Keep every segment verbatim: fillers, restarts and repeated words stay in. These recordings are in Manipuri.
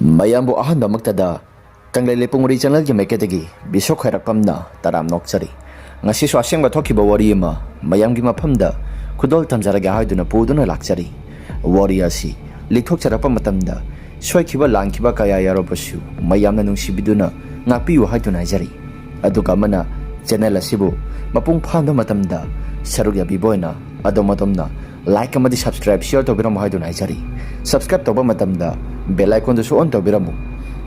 ꯃꯌꯥꯝꯕꯨ ꯑꯍꯥꯟꯕꯃꯛꯇꯗ ꯀꯪꯂꯩ ꯂꯩꯄꯨꯡ ꯋꯥꯔꯤ ꯆꯦꯅꯦꯜꯒꯤ ꯃꯥꯏꯀꯩꯗꯒꯤ ꯕꯤꯁꯣꯛ ꯈ꯭ꯋꯥꯏꯔꯥꯛꯄꯝꯅ ꯇꯔꯥꯝ ꯅꯣꯛꯆꯔꯤ꯫ ꯉꯁꯤꯁꯨ ꯑꯁꯦꯡꯕ ꯊꯣꯛꯈꯤꯕ ꯋꯥꯔꯤ ꯑꯃ ꯃꯌꯥꯝꯒꯤ ꯃꯐꯝꯗ ꯈꯨꯗꯣꯜ ꯇꯝꯖꯔꯒꯦ ꯍꯥꯏꯗꯨꯅ ꯄꯨꯗꯨꯅ ꯂꯥꯛꯆꯔꯤ꯫ ꯋꯥꯔꯤ ꯑꯁꯤ ꯂꯤꯊꯣꯛꯆꯔꯛꯄ ꯃꯇꯝꯗ ꯁꯣꯏꯈꯤꯕ ꯂꯥꯟꯈꯤꯕ ꯀꯌꯥ ꯌꯥꯎꯔꯕꯁꯨ ꯃꯌꯥꯝꯅ ꯅꯨꯡꯁꯤꯕꯤꯗꯨꯅ ꯉꯥꯛꯄꯤꯌꯨ ꯍꯥꯏꯗꯨꯅ ꯍꯥꯏꯖꯔꯤ꯫ ꯑꯗꯨꯒ ꯑꯃꯅ, ꯆꯦꯅꯦꯜ ꯑꯁꯤꯕꯨ ꯃꯄꯨꯡ ꯐꯥꯍꯟꯕ ꯃꯇꯝꯗ ꯁꯔꯨꯛ ꯌꯥꯕꯤꯕ ꯑꯣꯏꯅ ꯑꯗꯣꯝ ꯑꯗꯣꯝꯅ ꯂꯥꯏꯛ ꯑꯃꯗꯤ ꯁꯕꯁꯀ꯭ꯔꯥꯏꯕ, ꯁꯤꯌꯔ ꯇꯧꯕꯤꯔꯝꯃꯨ ꯍꯥꯏꯗꯨꯅ ꯍꯥꯏꯖꯔꯤ꯫ ꯁꯕꯁꯀ꯭ꯔꯥꯏꯕ ꯇꯧꯕ ꯃꯇꯝꯗ ꯕꯦꯜ ꯑꯥꯏꯀꯣꯟꯗꯨꯁꯨ ꯑꯣꯟ ꯇꯧꯕꯤꯔꯝꯃꯨ꯫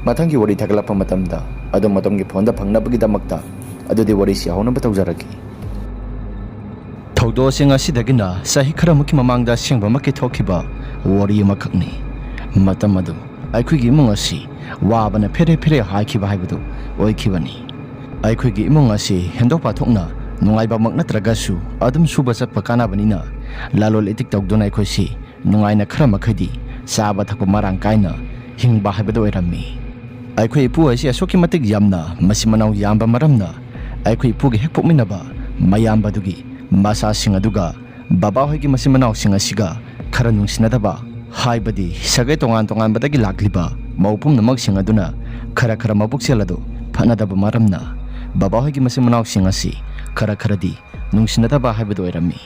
ꯃꯊꯪꯒꯤ ꯋꯥꯔꯤ ꯊꯥꯒꯠꯂꯛꯄ ꯃꯇꯝꯗ ꯑꯗꯣꯝ ꯑꯗꯣꯝꯒꯤ ꯐꯣꯟꯗ ꯐꯪꯅꯕꯒꯤꯗꯃꯛꯇ꯫ ꯑꯗꯨꯗꯤ ꯋꯥꯔꯤꯁꯤ ꯍꯧꯅꯕ ꯇꯧꯖꯔꯛꯀꯦ꯫ ꯊꯧꯗꯣꯛꯁꯤꯡ ꯑꯁꯤꯗꯒꯤꯅ ꯆꯍꯤ ꯈꯔꯃꯨꯛꯀꯤ ꯃꯃꯥꯡꯗ ꯑꯁꯦꯡꯕꯃꯛꯀꯤ ꯊꯣꯛꯈꯤꯕ ꯋꯥꯔꯤ ꯑꯃꯈꯛꯅꯤ꯫ ꯃꯇꯝ ꯑꯗꯨ ꯑꯩꯈꯣꯏꯒꯤ ꯏꯃꯨꯡ ꯑꯁꯤ ꯋꯥꯕꯅ ꯐꯦꯔꯦ ꯐꯦꯔꯦ ꯍꯥꯏꯈꯤꯕ ꯍꯥꯏꯕꯗꯨ ꯑꯣꯏꯈꯤꯕꯅꯤ꯫ ꯑꯩꯈꯣꯏꯒꯤ ꯏꯃꯨꯡ ꯑꯁꯤ ꯍꯦꯟꯗꯣꯛ ꯄꯥꯊꯣꯛꯅ ꯅꯨꯡꯉꯥꯏꯕꯃꯛ ꯅꯠꯇ꯭ꯔꯒꯁꯨ ꯑꯗꯨꯝ ꯁꯨꯕ ꯆꯠꯄ ꯀꯥꯟꯅꯕꯅꯤꯅ ꯂꯂꯣꯟ ꯏꯇꯤꯛ ꯇꯧꯗꯨꯅ ꯑꯩꯈꯣꯏꯁꯤ ꯅꯨꯡꯉꯥꯏꯅ ꯈꯔ ꯃꯈꯩꯗꯤ ꯆꯥꯕ ꯊꯛꯄ ꯃꯔꯥꯡ ꯀꯥꯏꯅ ꯍꯤꯡꯕ ꯍꯥꯏꯕꯗꯨ ꯑꯣꯏꯔꯝꯃꯤ꯫ ꯑꯩꯈꯣꯏ ꯏꯄꯨ ꯍꯥꯏꯁꯤ ꯑꯁꯨꯛꯀꯤ ꯃꯇꯤꯛ ꯌꯥꯝꯅ ꯃꯆꯤꯟ ꯃꯅꯥꯎ ꯌꯥꯝꯕ ꯃꯔꯝꯅ ꯑꯩꯈꯣꯏ ꯏꯄꯨꯒꯤ ꯍꯦꯛ ꯄꯣꯛꯃꯤꯟꯅꯕ ꯃꯌꯥꯝꯕꯗꯨꯒꯤ ꯃꯆꯥꯁꯤꯡ ꯑꯗꯨꯒ ꯕꯕꯥꯍꯣꯏꯒꯤ ꯃꯆꯤꯟ ꯃꯅꯥꯎꯁꯤꯡ ꯑꯁꯤꯒ ꯈꯔ ꯅꯨꯡꯁꯤꯅꯗꯕ, ꯍꯥꯏꯕꯗꯤ ꯁꯥꯒꯩ ꯇꯣꯉꯥꯟ ꯇꯣꯉꯥꯟꯕꯗꯒꯤ ꯂꯥꯛꯂꯤꯕ ꯃꯧ ꯄꯨꯝꯅꯃꯛꯁꯤꯡ ꯑꯗꯨꯅ ꯈꯔ ꯈꯔ ꯃꯕꯨꯛꯆꯦꯜ ꯑꯗꯨ ꯐꯅꯗꯕ ꯃꯔꯝꯅ ꯕꯕꯥꯍꯣꯏꯒꯤ ꯃꯆꯤꯟ ꯃꯅꯥꯎꯁꯤꯡ ꯑꯁꯤ ꯈꯔ ꯈꯔꯗꯤ ꯅꯨꯡꯁꯤꯅꯗꯕ ꯍꯥꯏꯕꯗꯨ ꯑꯣꯏꯔꯝꯃꯤ꯫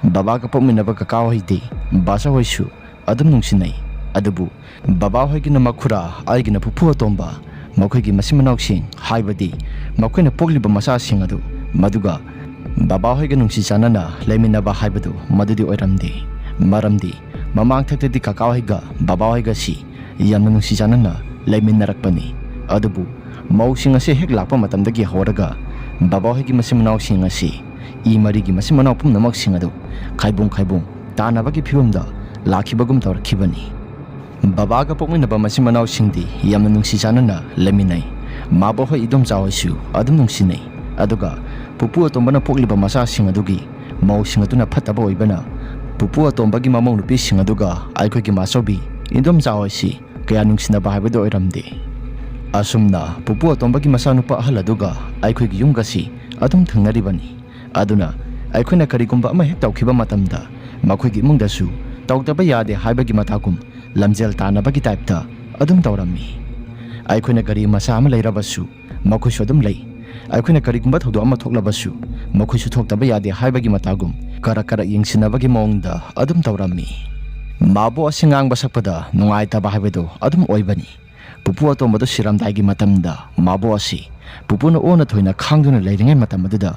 ꯕꯕꯥꯒ ꯄꯣꯛꯃꯤꯟꯅꯕ ꯀꯀꯥ ꯍꯣꯏꯗꯤ ꯕꯥꯆꯧ ꯍꯣꯏꯁꯨ ꯑꯗꯨꯝ ꯅꯨꯡꯁꯤꯅꯩ꯫ ꯑꯗꯨꯕꯨ ꯕꯕꯥ ꯍꯣꯏꯒꯤꯅ ꯃꯈꯨꯔꯥ, ꯑꯩꯒꯤꯅ ꯄꯨꯄꯨ ꯑꯇꯣꯝꯕ, ꯃꯈꯣꯏꯒꯤ ꯃꯆꯤꯟ ꯃꯅꯥꯎꯁꯤꯡ, ꯍꯥꯏꯕꯗꯤ ꯃꯈꯣꯏꯅ ꯄꯣꯛꯂꯤꯕ ꯃꯆꯥꯁꯤꯡ ꯑꯗꯨ, ꯃꯗꯨꯒ ꯕꯕꯥ ꯍꯣꯏꯒ ꯅꯨꯡꯁꯤ ꯆꯥꯟꯅꯅ ꯂꯩꯃꯤꯟꯅꯕ ꯍꯥꯏꯕꯗꯨ ꯃꯗꯨꯗꯤ ꯑꯣꯏꯔꯝꯗꯦ꯫ ꯃꯔꯝꯗꯤ ꯃꯃꯥꯡꯊꯛꯇꯗꯤ ꯀꯀꯥ ꯍꯣꯏꯒ ꯕꯕꯥ ꯍꯣꯏꯒꯁꯤ ꯌꯥꯝꯅ ꯅꯨꯡꯁꯤ ꯆꯥꯟꯅꯅ ꯂꯩꯃꯤꯟꯅꯔꯛꯄꯅꯤ꯫ ꯑꯗꯨꯕꯨ ꯃꯧꯁꯤꯡ ꯑꯁꯤ ꯍꯦꯛ ꯂꯥꯛꯄ ꯃꯇꯝꯗꯒꯤ ꯍꯧꯔꯒ ꯕꯕꯥ ꯍꯣꯏꯒꯤ ꯃꯆꯤꯟ ꯃꯅꯥꯎꯁꯤꯡ ꯑꯁꯤ ꯏ ꯃꯔꯤꯒꯤ ꯃꯆꯤꯟ ꯃꯅꯥꯎ ꯄꯨꯝꯅꯃꯛꯁꯤꯡ ꯑꯗꯨ ꯈꯥꯏꯕꯨꯡ ꯈꯥꯏꯕꯨꯡ ꯇꯥꯅꯕꯒꯤ ꯐꯤꯕꯝꯗ ꯂꯥꯛꯈꯤꯕꯒꯨꯝ ꯇꯧꯔꯛꯈꯤꯕꯅꯤ꯫ ꯕꯕꯥꯒ ꯄꯣꯛꯃꯤꯟꯅꯕ ꯃꯆꯤꯟ ꯃꯅꯥꯎꯁꯤꯡꯗꯤ ꯌꯥꯝꯅ ꯅꯨꯡꯁꯤ ꯆꯥꯟꯅꯅ ꯂꯩꯃꯤꯟꯅꯩ꯫ ꯃꯥꯕꯣꯛ ꯍꯣꯏ ꯏꯗꯣꯝꯆꯥ ꯍꯣꯏꯁꯨ ꯑꯗꯨꯝ ꯅꯨꯡꯁꯤꯅꯩ꯫ ꯑꯗꯨꯒ ꯄꯨꯄꯨ ꯑꯇꯣꯝꯕꯅ ꯄꯣꯛꯂꯤꯕ ꯃꯆꯥꯁꯤꯡ ꯑꯗꯨꯒꯤ ꯃꯧꯁꯤꯡ ꯑꯗꯨꯅ ꯐꯠꯇꯕ ꯑꯣꯏꯕꯅ ꯄꯨꯄꯨ ꯑꯇꯣꯝꯕꯒꯤ ꯃꯃꯧ ꯅꯨꯄꯤꯁꯤꯡ ꯑꯗꯨꯒ ꯑꯩꯈꯣꯏꯒꯤ ꯃꯥꯆꯧꯕꯤ ꯏꯗꯣꯝꯆꯥ ꯍꯣꯏꯁꯤ ꯀꯌꯥ ꯅꯨꯡꯁꯤꯅꯕ ꯍꯥꯏꯕꯗꯨ ꯑꯣꯏꯔꯝꯗꯦ꯫ ꯑꯁꯨꯝꯅ ꯄꯨꯄꯨ ꯑꯇꯣꯝꯕꯒꯤ ꯃꯆꯥꯅꯨꯄꯥ ꯑꯍꯜ ꯑꯗꯨꯒ ꯑꯩꯈꯣꯏꯒꯤ ꯌꯨꯝꯒꯁꯤ ꯑꯗꯨꯝ ꯊꯪꯅꯔꯤꯕꯅꯤ꯫ ꯑꯗꯨꯅ ꯑꯩꯈꯣꯏꯅ ꯀꯔꯤꯒꯨꯝꯕ ꯑꯃ ꯍꯦꯛ ꯇꯧꯈꯤꯕ ꯃꯇꯝꯗ ꯃꯈꯣꯏꯒꯤ ꯏꯃꯨꯡꯗꯁꯨ ꯇꯧꯗꯕ ꯌꯥꯗꯦ ꯍꯥꯏꯕꯒꯤ ꯃꯇꯥꯒꯨꯝ ꯂꯝꯖꯦꯜ ꯇꯥꯟꯅꯕꯒꯤ ꯇꯥꯏꯞꯇ ꯑꯗꯨꯝ ꯇꯧꯔꯝꯃꯤ꯫ ꯑꯩꯈꯣꯏꯅ ꯒꯥꯔꯤ ꯃꯆꯥ ꯑꯃ ꯂꯩꯔꯕꯁꯨ ꯃꯈꯣꯏꯁꯨ ꯑꯗꯨꯝ ꯂꯩ꯫ ꯑꯩꯈꯣꯏꯅ ꯀꯔꯤꯒꯨꯝꯕ ꯊꯧꯗꯣꯛ ꯑꯃ ꯊꯣꯛꯂꯕꯁꯨ ꯃꯈꯣꯏꯁꯨ ꯊꯣꯛꯇꯕ ꯌꯥꯗꯦ ꯍꯥꯏꯕꯒꯤ ꯃꯇꯥꯒꯨꯝ ꯀꯔꯛ ꯀꯔꯛ ꯌꯦꯡꯁꯤꯟꯅꯕꯒꯤ ꯃꯑꯣꯡꯗ ꯑꯗꯨꯝ ꯇꯧꯔꯝꯃꯤ꯫ ꯃꯥꯕꯣ ꯑꯁꯤ ꯉꯥꯡꯕ ꯁꯛꯄꯗ ꯅꯨꯡꯉꯥꯏꯇꯕ ꯍꯥꯏꯕꯗꯨ ꯑꯗꯨꯝ ꯑꯣꯏꯕꯅꯤ꯫ ꯄꯨꯄꯨ ꯑꯇꯣꯝꯕꯗꯨ ꯁꯤꯔꯝꯗꯥꯏꯒꯤ ꯃꯇꯝꯗ ꯃꯥꯕꯣ ꯑꯁꯤ ꯄꯨꯄꯨꯅ ꯑꯣꯟꯅ ꯊꯣꯏꯅ ꯈꯥꯡꯗꯨꯅ ꯂꯩꯔꯤꯉꯩ ꯃꯇꯝ ꯑꯗꯨꯗ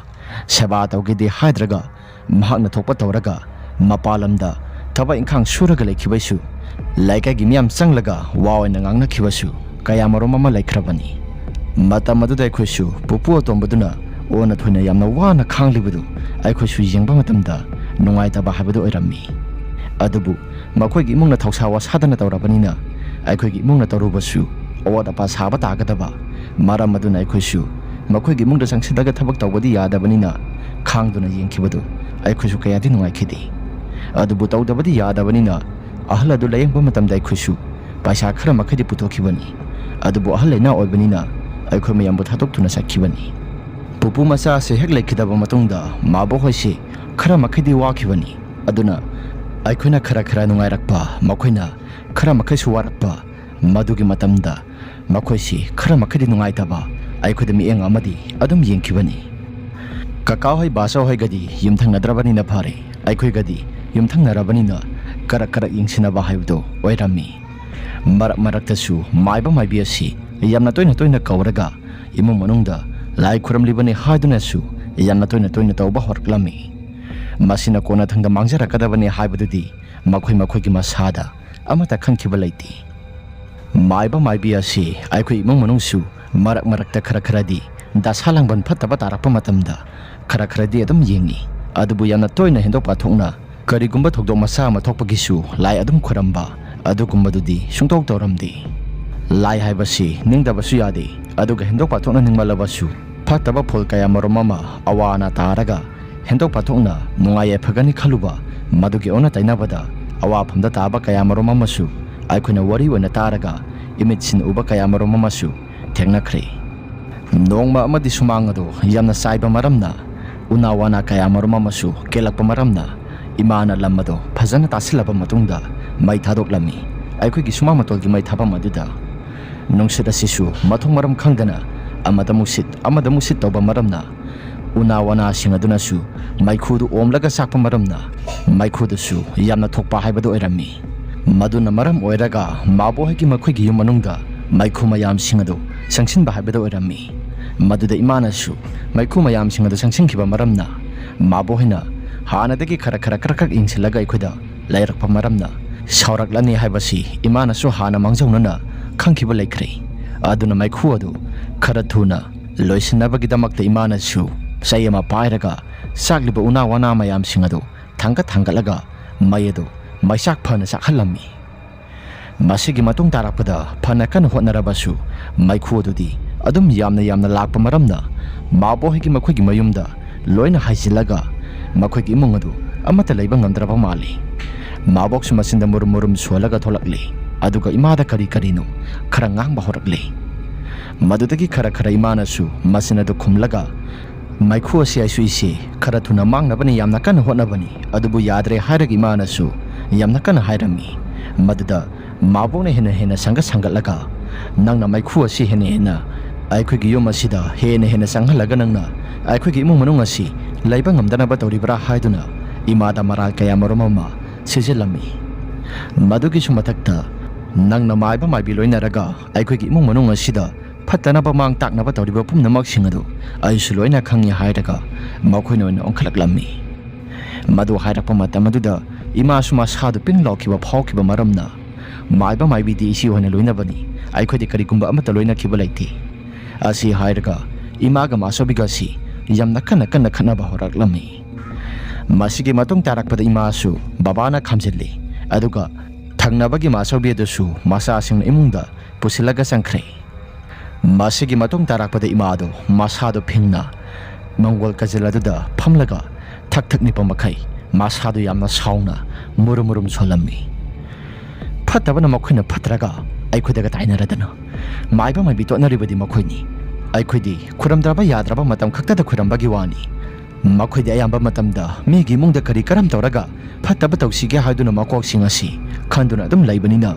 ꯁꯦꯕꯥ ꯇꯧꯒꯦꯗꯤ ꯍꯥꯏꯗ꯭ꯔꯒ ꯃꯍꯥꯛꯅ ꯊꯣꯛꯄ ꯇꯧꯔꯒ ꯃꯄꯥꯟ ꯂꯝꯗ ꯊꯕꯛ ꯏꯪꯈꯥꯡ ꯁꯨꯔꯒ ꯂꯩꯈꯤꯕꯩꯁꯨ ꯂꯩꯀꯥꯏꯒꯤ ꯃꯤꯌꯥꯝ ꯆꯪꯂꯒ ꯋꯥ ꯑꯣꯏꯅ ꯉꯥꯡꯅꯈꯤꯕꯁꯨ ꯀꯌꯥꯃꯔꯨꯝ ꯑꯃ ꯂꯩꯈ꯭ꯔꯕꯅꯤ꯫ ꯃꯇꯝ ꯑꯗꯨꯗ ꯑꯩꯈꯣꯏꯁꯨ ꯄꯨꯄꯨ ꯑꯇꯣꯝꯕꯗꯨꯅ ꯑꯣꯟꯅ ꯊꯣꯏꯅ ꯌꯥꯝꯅ ꯋꯥꯅ ꯈꯥꯡꯂꯤꯕꯗꯨ ꯑꯩꯈꯣꯏꯁꯨ ꯌꯦꯡꯕ ꯃꯇꯝꯗ ꯅꯨꯡꯉꯥꯏꯇꯕ ꯍꯥꯏꯕꯗꯨ ꯑꯣꯏꯔꯝꯃꯤ꯫ ꯑꯗꯨꯕꯨ ꯃꯈꯣꯏꯒꯤ ꯏꯃꯨꯡꯅ ꯊꯧꯁꯥ ꯋꯥꯁꯥꯗꯅ ꯇꯧꯔꯕꯅꯤꯅ ꯑꯩꯈꯣꯏꯒꯤ ꯏꯃꯨꯡꯅ ꯇꯧꯔꯨꯕꯁꯨ ꯑꯋꯥꯠ ꯑꯄꯥ ꯁꯥꯕ ꯇꯥꯒꯗꯕ꯫ ꯃꯔꯝ ꯑꯗꯨꯅ ꯑꯩꯈꯣꯏꯁꯨ ꯃꯈꯣꯏꯒꯤ ꯏꯃꯨꯡꯗ ꯆꯪꯁꯤꯜꯂꯒ ꯊꯕꯛ ꯇꯧꯕꯗꯤ ꯌꯥꯗꯕꯅꯤꯅ ꯈꯥꯡꯗꯨꯅ ꯌꯦꯡꯈꯤꯕꯗꯨ ꯑꯩꯈꯣꯏꯁꯨ ꯀꯌꯥꯗꯤ ꯅꯨꯡꯉꯥꯏꯈꯤꯗꯦ꯫ ꯑꯗꯨꯕꯨ ꯇꯧꯗꯕꯗꯤ ꯌꯥꯗꯕꯅꯤꯅ ꯑꯍꯜ ꯑꯗꯨ ꯂꯥꯌꯦꯡꯕ ꯃꯇꯝꯗ ꯑꯩꯈꯣꯏꯁꯨ ꯄꯩꯁꯥ ꯈꯔ ꯃꯈꯩꯗꯤ ꯄꯨꯊꯣꯛꯈꯤꯕꯅꯤ꯫ ꯑꯗꯨꯕꯨ ꯑꯍꯜ ꯂꯩꯅꯥ ꯑꯣꯏꯕꯅꯤꯅ ꯑꯩꯈꯣꯏ ꯃꯌꯥꯝꯕꯨ ꯊꯥꯗꯣꯛꯇꯨꯅ ꯆꯠꯈꯤꯕꯅꯤ꯫ ꯄꯨꯄꯨ ꯃꯆꯥ ꯑꯁꯤ ꯍꯦꯛ ꯂꯩꯈꯤꯗꯕ ꯃꯇꯨꯡꯗ ꯃꯥꯕꯣꯛ ꯍꯣꯏꯁꯤ ꯈꯔ ꯃꯈꯩꯗꯤ ꯋꯥꯈꯤꯕꯅꯤ꯫ ꯑꯗꯨꯅ ꯑꯩꯈꯣꯏꯅ ꯈꯔ ꯈꯔ ꯅꯨꯡꯉꯥꯏꯔꯛꯄ, ꯃꯈꯣꯏꯅ ꯈꯔ ꯃꯈꯩꯁꯨ ꯋꯥꯔꯛꯄ, ꯃꯗꯨꯒꯤ ꯃꯇꯝꯗ ꯃꯈꯣꯏꯁꯤ ꯈꯔ ꯃꯈꯩꯗꯤ ꯅꯨꯡꯉꯥꯏꯇꯕ ꯑꯩꯈꯣꯏꯗ ꯃꯤꯠꯌꯦꯡ ꯑꯃꯗꯤ ꯑꯗꯨꯝ ꯌꯦꯡꯈꯤꯕꯅꯤ꯫ ꯀꯀꯥ ꯍꯣꯏ ꯕꯥꯆꯧ ꯍꯣꯏꯒꯗꯤ ꯌꯨꯝꯊꯪꯅꯗ꯭ꯔꯕꯅꯤꯅ ꯐꯔꯦ, ꯑꯩꯈꯣꯏꯒꯗꯤ ꯌꯨꯝꯊꯪꯅꯔꯕꯅꯤꯅ ꯀꯔꯛ ꯀꯔꯛ ꯌꯦꯡꯁꯤꯟꯅꯕ ꯍꯥꯏꯕꯗꯨ ꯑꯣꯏꯔꯝꯃꯤ꯫ ꯃꯔꯛ ꯃꯔꯛꯇꯁꯨ ꯃꯥꯏꯕ ꯃꯥꯏꯕꯤ ꯑꯁꯤ ꯌꯥꯝꯅ ꯇꯣꯏꯅ ꯇꯣꯏꯅ ꯀꯧꯔꯒ ꯏꯃꯨꯡ ꯃꯅꯨꯡꯗ ꯂꯥꯏ ꯈꯨꯔꯝꯂꯤꯕꯅꯤ ꯍꯥꯏꯗꯨꯅꯁꯨ ꯌꯥꯝꯅ ꯇꯣꯏꯅ ꯇꯣꯏꯅ ꯇꯧꯕ ꯍꯧꯔꯛꯂꯝꯃꯤ꯫ ꯃꯁꯤꯅ ꯀꯣꯟꯅꯊꯪꯗ ꯃꯥꯡꯖꯔꯛꯀꯗꯕꯅꯤ ꯍꯥꯏꯕꯗꯨꯗꯤ ꯃꯈꯣꯏ ꯃꯈꯣꯏꯒꯤ ꯃꯁꯥꯗ ꯑꯃꯠꯇ ꯈꯟꯈꯤꯕ ꯂꯩꯇꯦ꯫ ꯃꯥꯏꯕ ꯃꯥꯏꯕꯤ ꯑꯁꯤ ꯑꯩꯈꯣꯏ ꯏꯃꯨꯡ ꯃꯅꯨꯡꯁꯨ ꯃꯔꯛ ꯃꯔꯛꯇ ꯈꯔ ꯈꯔꯗꯤ ꯗꯁꯥ ꯂꯥꯡꯕꯟ ꯐꯠꯇꯕ ꯇꯥꯔꯛꯄ ꯃꯇꯝꯗ ꯈꯔ ꯈꯔꯗꯤ ꯑꯗꯨꯝ ꯌꯦꯡꯉꯤ꯫ ꯑꯗꯨꯕꯨ ꯌꯥꯝꯅ ꯇꯣꯏꯅ ꯍꯦꯟꯗꯣꯛ ꯄꯥꯊꯣꯛꯅ ꯀꯔꯤꯒꯨꯝꯕ ꯊꯧꯗꯣꯛ ꯃꯆꯥ ꯑꯃ ꯊꯣꯛꯄꯒꯤꯁꯨ ꯂꯥꯏ ꯑꯗꯨꯝ ꯈꯨꯔꯝꯕ ꯑꯗꯨꯒꯨꯝꯕꯗꯨꯗꯤ ꯁꯨꯡꯇꯧ ꯇꯧꯔꯝꯗꯦ꯫ ꯂꯥꯏ ꯍꯥꯏꯕꯁꯤ ꯅꯤꯡꯗꯕꯁꯨ ꯌꯥꯗꯦ, ꯑꯗꯨꯒ ꯍꯦꯟꯗꯣꯛ ꯄꯥꯊꯣꯛꯅ ꯅꯤꯡꯃꯜꯂꯕꯁꯨ ꯐꯠꯇꯕ ꯐꯣꯜ ꯀꯌꯥ ꯃꯔꯨꯝ ꯑꯃ ꯑꯋꯥ ꯑꯅꯥ ꯇꯥꯔꯒ ꯍꯦꯟꯗꯣꯛ ꯄꯥꯊꯣꯛꯅ ꯅꯨꯡꯉꯥꯏ ꯌꯥꯏꯐꯒꯅꯤ ꯈꯜꯂꯨꯕ ꯃꯗꯨꯒꯤ ꯑꯣꯟꯅ ꯇꯩꯅꯕꯗ ꯑꯋꯥꯐꯝꯗ ꯇꯥꯕ ꯀꯌꯥ ꯃꯔꯨꯝ ꯑꯃꯁꯨ ꯑꯩꯈꯣꯏꯅ ꯋꯥꯔꯤ ꯑꯣꯏꯅ ꯇꯥꯔꯒ ꯏꯃꯤꯠꯁꯤꯅ ꯎꯕ ꯀꯌꯥ ꯃꯔꯨꯝ ꯑꯃꯁꯨ ꯊꯦꯡꯅꯈ꯭ꯔꯦ꯫ ꯅꯣꯡꯃ ꯑꯃꯗꯤ ꯁꯨꯃꯥꯡ ꯑꯗꯨ ꯌꯥꯝꯅ ꯆꯥꯏꯕ ꯃꯔꯝꯅ ꯎꯅꯥ ꯋꯥꯅꯥ ꯀꯌꯥ ꯃꯔꯨꯝ ꯑꯃꯁꯨ ꯀꯦꯜꯂꯛꯄ ꯃꯔꯝꯅ ꯏꯃꯥꯅ ꯂꯝ ꯑꯗꯨ ꯐꯖꯅ ꯇꯥꯁꯤꯜꯂꯕ ꯃꯇꯨꯡꯗ ꯃꯩ ꯊꯥꯗꯣꯛꯂꯝꯃꯤ꯫ ꯑꯩꯈꯣꯏꯒꯤ ꯁꯨꯃꯥꯡ ꯃꯇꯣꯜꯒꯤ ꯃꯩ ꯊꯥꯐꯝ ꯑꯗꯨꯗ ꯅꯨꯡꯁꯤꯠ ꯑꯁꯤꯁꯨ ꯃꯊꯣꯡ ꯃꯔꯝ ꯈꯪꯗꯅ ꯑꯃꯗ ꯑꯃꯨꯛ ꯁꯤꯠ, ꯑꯃꯗ ꯑꯃꯨꯛ ꯁꯤꯠ ꯇꯧꯕ ꯃꯔꯝꯅ ꯎꯅꯥ ꯋꯥꯅꯥꯁꯤꯡ ꯑꯗꯨꯅꯁꯨ ꯃꯩꯈꯨꯗꯨ ꯑꯣꯝꯂꯒ ꯆꯥꯛꯄ ꯃꯔꯝꯅ ꯃꯩꯈꯨꯗꯨꯁꯨ ꯌꯥꯝꯅ ꯊꯣꯛꯄ ꯍꯥꯏꯕꯗꯨ ꯑꯣꯏꯔꯝꯃꯤ꯫ ꯃꯗꯨꯅ ꯃꯔꯝ ꯑꯣꯏꯔꯒ ꯃꯥꯕꯣ ꯍꯣꯏꯒꯤ ꯃꯈꯣꯏꯒꯤ ꯌꯨꯝ ꯃꯅꯨꯡꯗ ꯃꯩꯈꯨ ꯃꯌꯥꯝꯁꯤꯡ ꯑꯗꯨ ꯆꯪꯁꯤꯟꯕ ꯍꯥꯏꯕꯗꯨ ꯑꯣꯏꯔꯝꯃꯤ꯫ ꯃꯗꯨꯗ ꯏꯃꯥꯅꯁꯨ ꯃꯩꯈꯨ ꯃꯌꯥꯝꯁꯤꯡ ꯑꯗꯨ ꯆꯪꯁꯤꯟꯈꯤꯕ ꯃꯔꯝꯅ ꯃꯥꯕꯣ ꯍꯣꯏꯅ ꯍꯥꯟꯅꯗꯒꯤ ꯈꯔ ꯈꯔ ꯈꯔ ꯈꯔ ꯌꯦꯡꯁꯤꯜꯂꯒ ꯑꯩꯈꯣꯏꯗ ꯂꯩꯔꯛꯄ ꯃꯔꯝꯅ ꯁꯥꯎꯔꯛꯂꯅꯤ ꯍꯥꯏꯕꯁꯤ ꯏꯃꯥꯅꯁꯨ ꯍꯥꯟꯅ ꯃꯥꯡꯖꯧꯅꯅ ꯈꯪꯈꯤꯕ ꯂꯩꯈ꯭ꯔꯦ꯫ ꯑꯗꯨꯅ ꯃꯩꯈꯨ ꯑꯗꯨ ꯈꯔ ꯊꯨꯅ ꯂꯣꯏꯁꯤꯟꯅꯕꯒꯤꯗꯃꯛꯇ ꯏꯃꯥꯅꯁꯨ ꯆꯩ ꯑꯃ ꯄꯥꯏꯔꯒ ꯆꯥꯛꯂꯤꯕ ꯎꯅꯥ ꯋꯥꯅꯥ ꯃꯌꯥꯝꯁꯤꯡ ꯑꯗꯨ ꯊꯥꯡꯒꯠ ꯊꯥꯡꯒꯠꯂꯒ ꯃꯩ ꯑꯗꯨ ꯃꯩꯆꯥꯛ ꯐꯅ ꯆꯥꯛꯍꯜꯂꯝꯃꯤ꯫ ꯃꯁꯤꯒꯤ ꯃꯇꯨꯡ ꯇꯥꯔꯛꯄꯗ ꯐꯅ ꯀꯟꯅ ꯍꯣꯠꯅꯔꯕꯁꯨ ꯃꯩꯈꯨ ꯑꯗꯨꯗꯤ ꯑꯗꯨꯝ ꯌꯥꯝꯅ ꯌꯥꯝꯅ ꯂꯥꯛꯄ ꯃꯔꯝꯅ ꯃꯥꯕꯣ ꯍꯣꯏꯒꯤ ꯃꯈꯣꯏꯒꯤ ꯃꯌꯨꯝꯗ ꯂꯣꯏꯅ ꯍꯥꯏꯖꯤꯜꯂꯒ ꯃꯈꯣꯏꯒꯤ ꯏꯃꯨꯡ ꯑꯗꯨ ꯑꯃꯠꯇ ꯂꯩꯕ ꯉꯝꯗ꯭ꯔꯕ ꯃꯥꯜꯂꯤ꯫ ꯃꯥꯕꯣꯛꯁꯨ ꯃꯆꯤꯟꯗ ꯃꯨꯔꯨꯝ ꯃꯨꯔꯨꯝ ꯁꯣꯜꯂꯒ ꯊꯣꯛꯂꯛꯂꯤ꯫ ꯑꯗꯨꯒ ꯏꯃꯥꯗ ꯀꯔꯤ ꯀꯔꯤꯅꯣ ꯈꯔ ꯉꯥꯡꯕ ꯍꯧꯔꯛꯂꯤ꯫ ꯃꯗꯨꯗꯒꯤ ꯈꯔ ꯈꯔ ꯏꯃꯥꯅꯁꯨ ꯃꯆꯤꯟ ꯑꯗꯨ ꯈꯨꯝꯂꯒ ꯃꯩꯈꯨ ꯑꯁꯤ ꯑꯩꯁꯨ ꯏꯆꯦ ꯈꯔ ꯊꯨꯅ ꯃꯥꯡꯅꯕꯅꯤ ꯌꯥꯝꯅ ꯀꯟꯅ ꯍꯣꯠꯅꯕꯅꯤ, ꯑꯗꯨꯕꯨ ꯌꯥꯗ꯭ꯔꯦ ꯍꯥꯏꯔꯒ ꯏꯃꯥꯅꯁꯨ ꯌꯥꯝꯅ ꯀꯟꯅ ꯍꯥꯏꯔꯝꯃꯤ꯫ ꯃꯗꯨꯗ ꯃꯥꯕꯣꯛꯅ ꯍꯦꯟꯅ ꯍꯦꯟꯅ ꯁꯪꯒꯠ ꯁꯪꯒꯠꯂꯒ, "ꯅꯪꯅ ꯃꯩꯈꯨ ꯑꯁꯤ ꯍꯦꯟꯅ ꯍꯦꯟꯅ ꯑꯩꯈꯣꯏꯒꯤ ꯌꯨꯝ ꯑꯁꯤꯗ ꯍꯦꯟꯅ ꯍꯦꯟꯅ ꯆꯪꯍꯜꯂꯒ ꯅꯪꯅ ꯑꯩꯈꯣꯏꯒꯤ ꯏꯃꯨꯡ ꯃꯅꯨꯡ ꯑꯁꯤ ꯂꯩꯕ ꯉꯝꯗꯅꯕ ꯇꯧꯔꯤꯕ꯭ꯔꯥ?" ꯍꯥꯏꯗꯨꯅ ꯏꯃꯥꯗ ꯃꯔꯥꯜ ꯀꯌꯥ ꯃꯔꯨꯝ ꯑꯃ ꯁꯤꯖꯤꯜꯂꯝꯃꯤ꯫ ꯃꯗꯨꯒꯤꯁꯨ ꯃꯊꯛꯇ, "ꯅꯪꯅ ꯃꯥꯏꯕ ꯃꯥꯏꯕꯤ ꯂꯣꯏꯅꯔꯒ ꯑꯩꯈꯣꯏꯒꯤ ꯏꯃꯨꯡ ꯃꯅꯨꯡ ꯑꯁꯤꯗ ꯐꯠꯇꯅꯕ ꯃꯥꯡ ꯇꯥꯛꯅꯕ ꯇꯧꯔꯤꯕ ꯄꯨꯝꯅꯃꯛꯁꯤꯡ ꯑꯗꯨ ꯑꯩꯁꯨ ꯂꯣꯏꯅ ꯈꯪꯏ" ꯍꯥꯏꯔꯒ ꯃꯈꯣꯏꯅ ꯑꯣꯏꯅ ꯑꯣꯟꯈꯠꯂꯛꯂꯝꯃꯤ꯫ ꯃꯗꯨ ꯍꯥꯏꯔꯛꯄ ꯃꯇꯝ ꯑꯗꯨꯗ ꯏꯃꯥꯁꯨ ꯃꯁꯥꯗꯨ ꯄꯤꯡ ꯂꯥꯎꯈꯤꯕ ꯐꯥꯎꯈꯤꯕ ꯃꯔꯝꯅ, "ꯃꯥꯏꯕ ꯃꯥꯏꯕꯤꯗꯤ ꯏꯆꯦ ꯍꯣꯏꯅ ꯂꯣꯏꯅꯕꯅꯤ, ꯑꯩꯈꯣꯏꯗꯤ ꯀꯔꯤꯒꯨꯝꯕ ꯑꯃꯠꯇ ꯂꯣꯏꯅꯈꯤꯕ ꯂꯩꯇꯦ" ꯑꯁꯤ ꯍꯥꯏꯔꯒ ꯏꯃꯥꯒ ꯃꯥꯆꯧꯕꯤꯒ ꯑꯁꯤ ꯌꯥꯝꯅ ꯀꯟꯅ ꯀꯟꯅ ꯈꯠꯅꯕ ꯍꯧꯔꯛꯂꯝꯃꯤ꯫ ꯃꯁꯤꯒꯤ ꯃꯇꯨꯡ ꯇꯥꯔꯛꯄꯗ ꯏꯃꯥꯁꯨ ꯕꯕꯥꯅ ꯈꯥꯝꯖꯤꯜꯂꯤ, ꯑꯗꯨꯒ ꯊꯪꯅꯕꯒꯤ ꯃꯥꯆꯧꯕꯤ ꯑꯗꯨꯁꯨ ꯃꯆꯥꯁꯤꯡꯅ ꯏꯃꯨꯡꯗ ꯄꯨꯁꯤꯜꯂꯒ ꯆꯪꯈ꯭ꯔꯦ꯫ ꯃꯁꯤꯒꯤ ꯃꯇꯨꯡ ꯇꯥꯔꯛꯄꯗ ꯏꯃꯥꯗꯨ ꯃꯁꯥꯗꯨ ꯐꯤꯡꯅ ꯃꯪꯒꯣꯜ ꯀꯖꯤꯜ ꯑꯗꯨꯗ ꯐꯝꯂꯒ ꯊꯛ ꯊꯛ ꯅꯤꯛꯄ ꯃꯈꯩ ꯃꯁꯥꯗꯨ ꯌꯥꯝꯅ ꯁꯥꯎꯅ ꯃꯨꯔꯨꯝ ꯃꯨꯔꯨꯝ ꯁꯣꯜꯂꯝꯃꯤ꯫ "ꯐꯠꯇꯕꯅ ꯃꯈꯣꯏꯅ ꯐꯠꯇ꯭ꯔꯒ ꯑꯩꯈꯣꯏꯗꯒ ꯇꯥꯏꯅꯔꯗꯅ ꯃꯥꯏꯕ ꯃꯥꯏꯕꯤ ꯇꯣꯠꯅꯔꯤꯕꯗꯤ ꯃꯈꯣꯏꯅꯤ꯫ ꯑꯩꯈꯣꯏꯗꯤ ꯈꯨꯔꯝꯗ꯭ꯔꯕ ꯌꯥꯗ꯭ꯔꯕ ꯃꯇꯝ ꯈꯛꯇꯗ ꯈꯨꯔꯝꯕꯒꯤ ꯋꯥꯅꯤ꯫ ꯃꯈꯣꯏꯗꯤ ꯑꯌꯥꯝꯕ ꯃꯇꯝꯗ ꯃꯤꯒꯤ ꯏꯃꯨꯡꯗ ꯀꯔꯤ ꯀꯔꯝ ꯇꯧꯔꯒ ꯐꯠꯇꯕ ꯇꯧꯁꯤꯒꯦ ꯍꯥꯏꯗꯨꯅ ꯃꯀꯣꯛꯁꯤꯡ ꯑꯁꯤ ꯈꯟꯗꯨꯅ ꯑꯗꯨꯝ ꯂꯩꯕꯅꯤꯅ,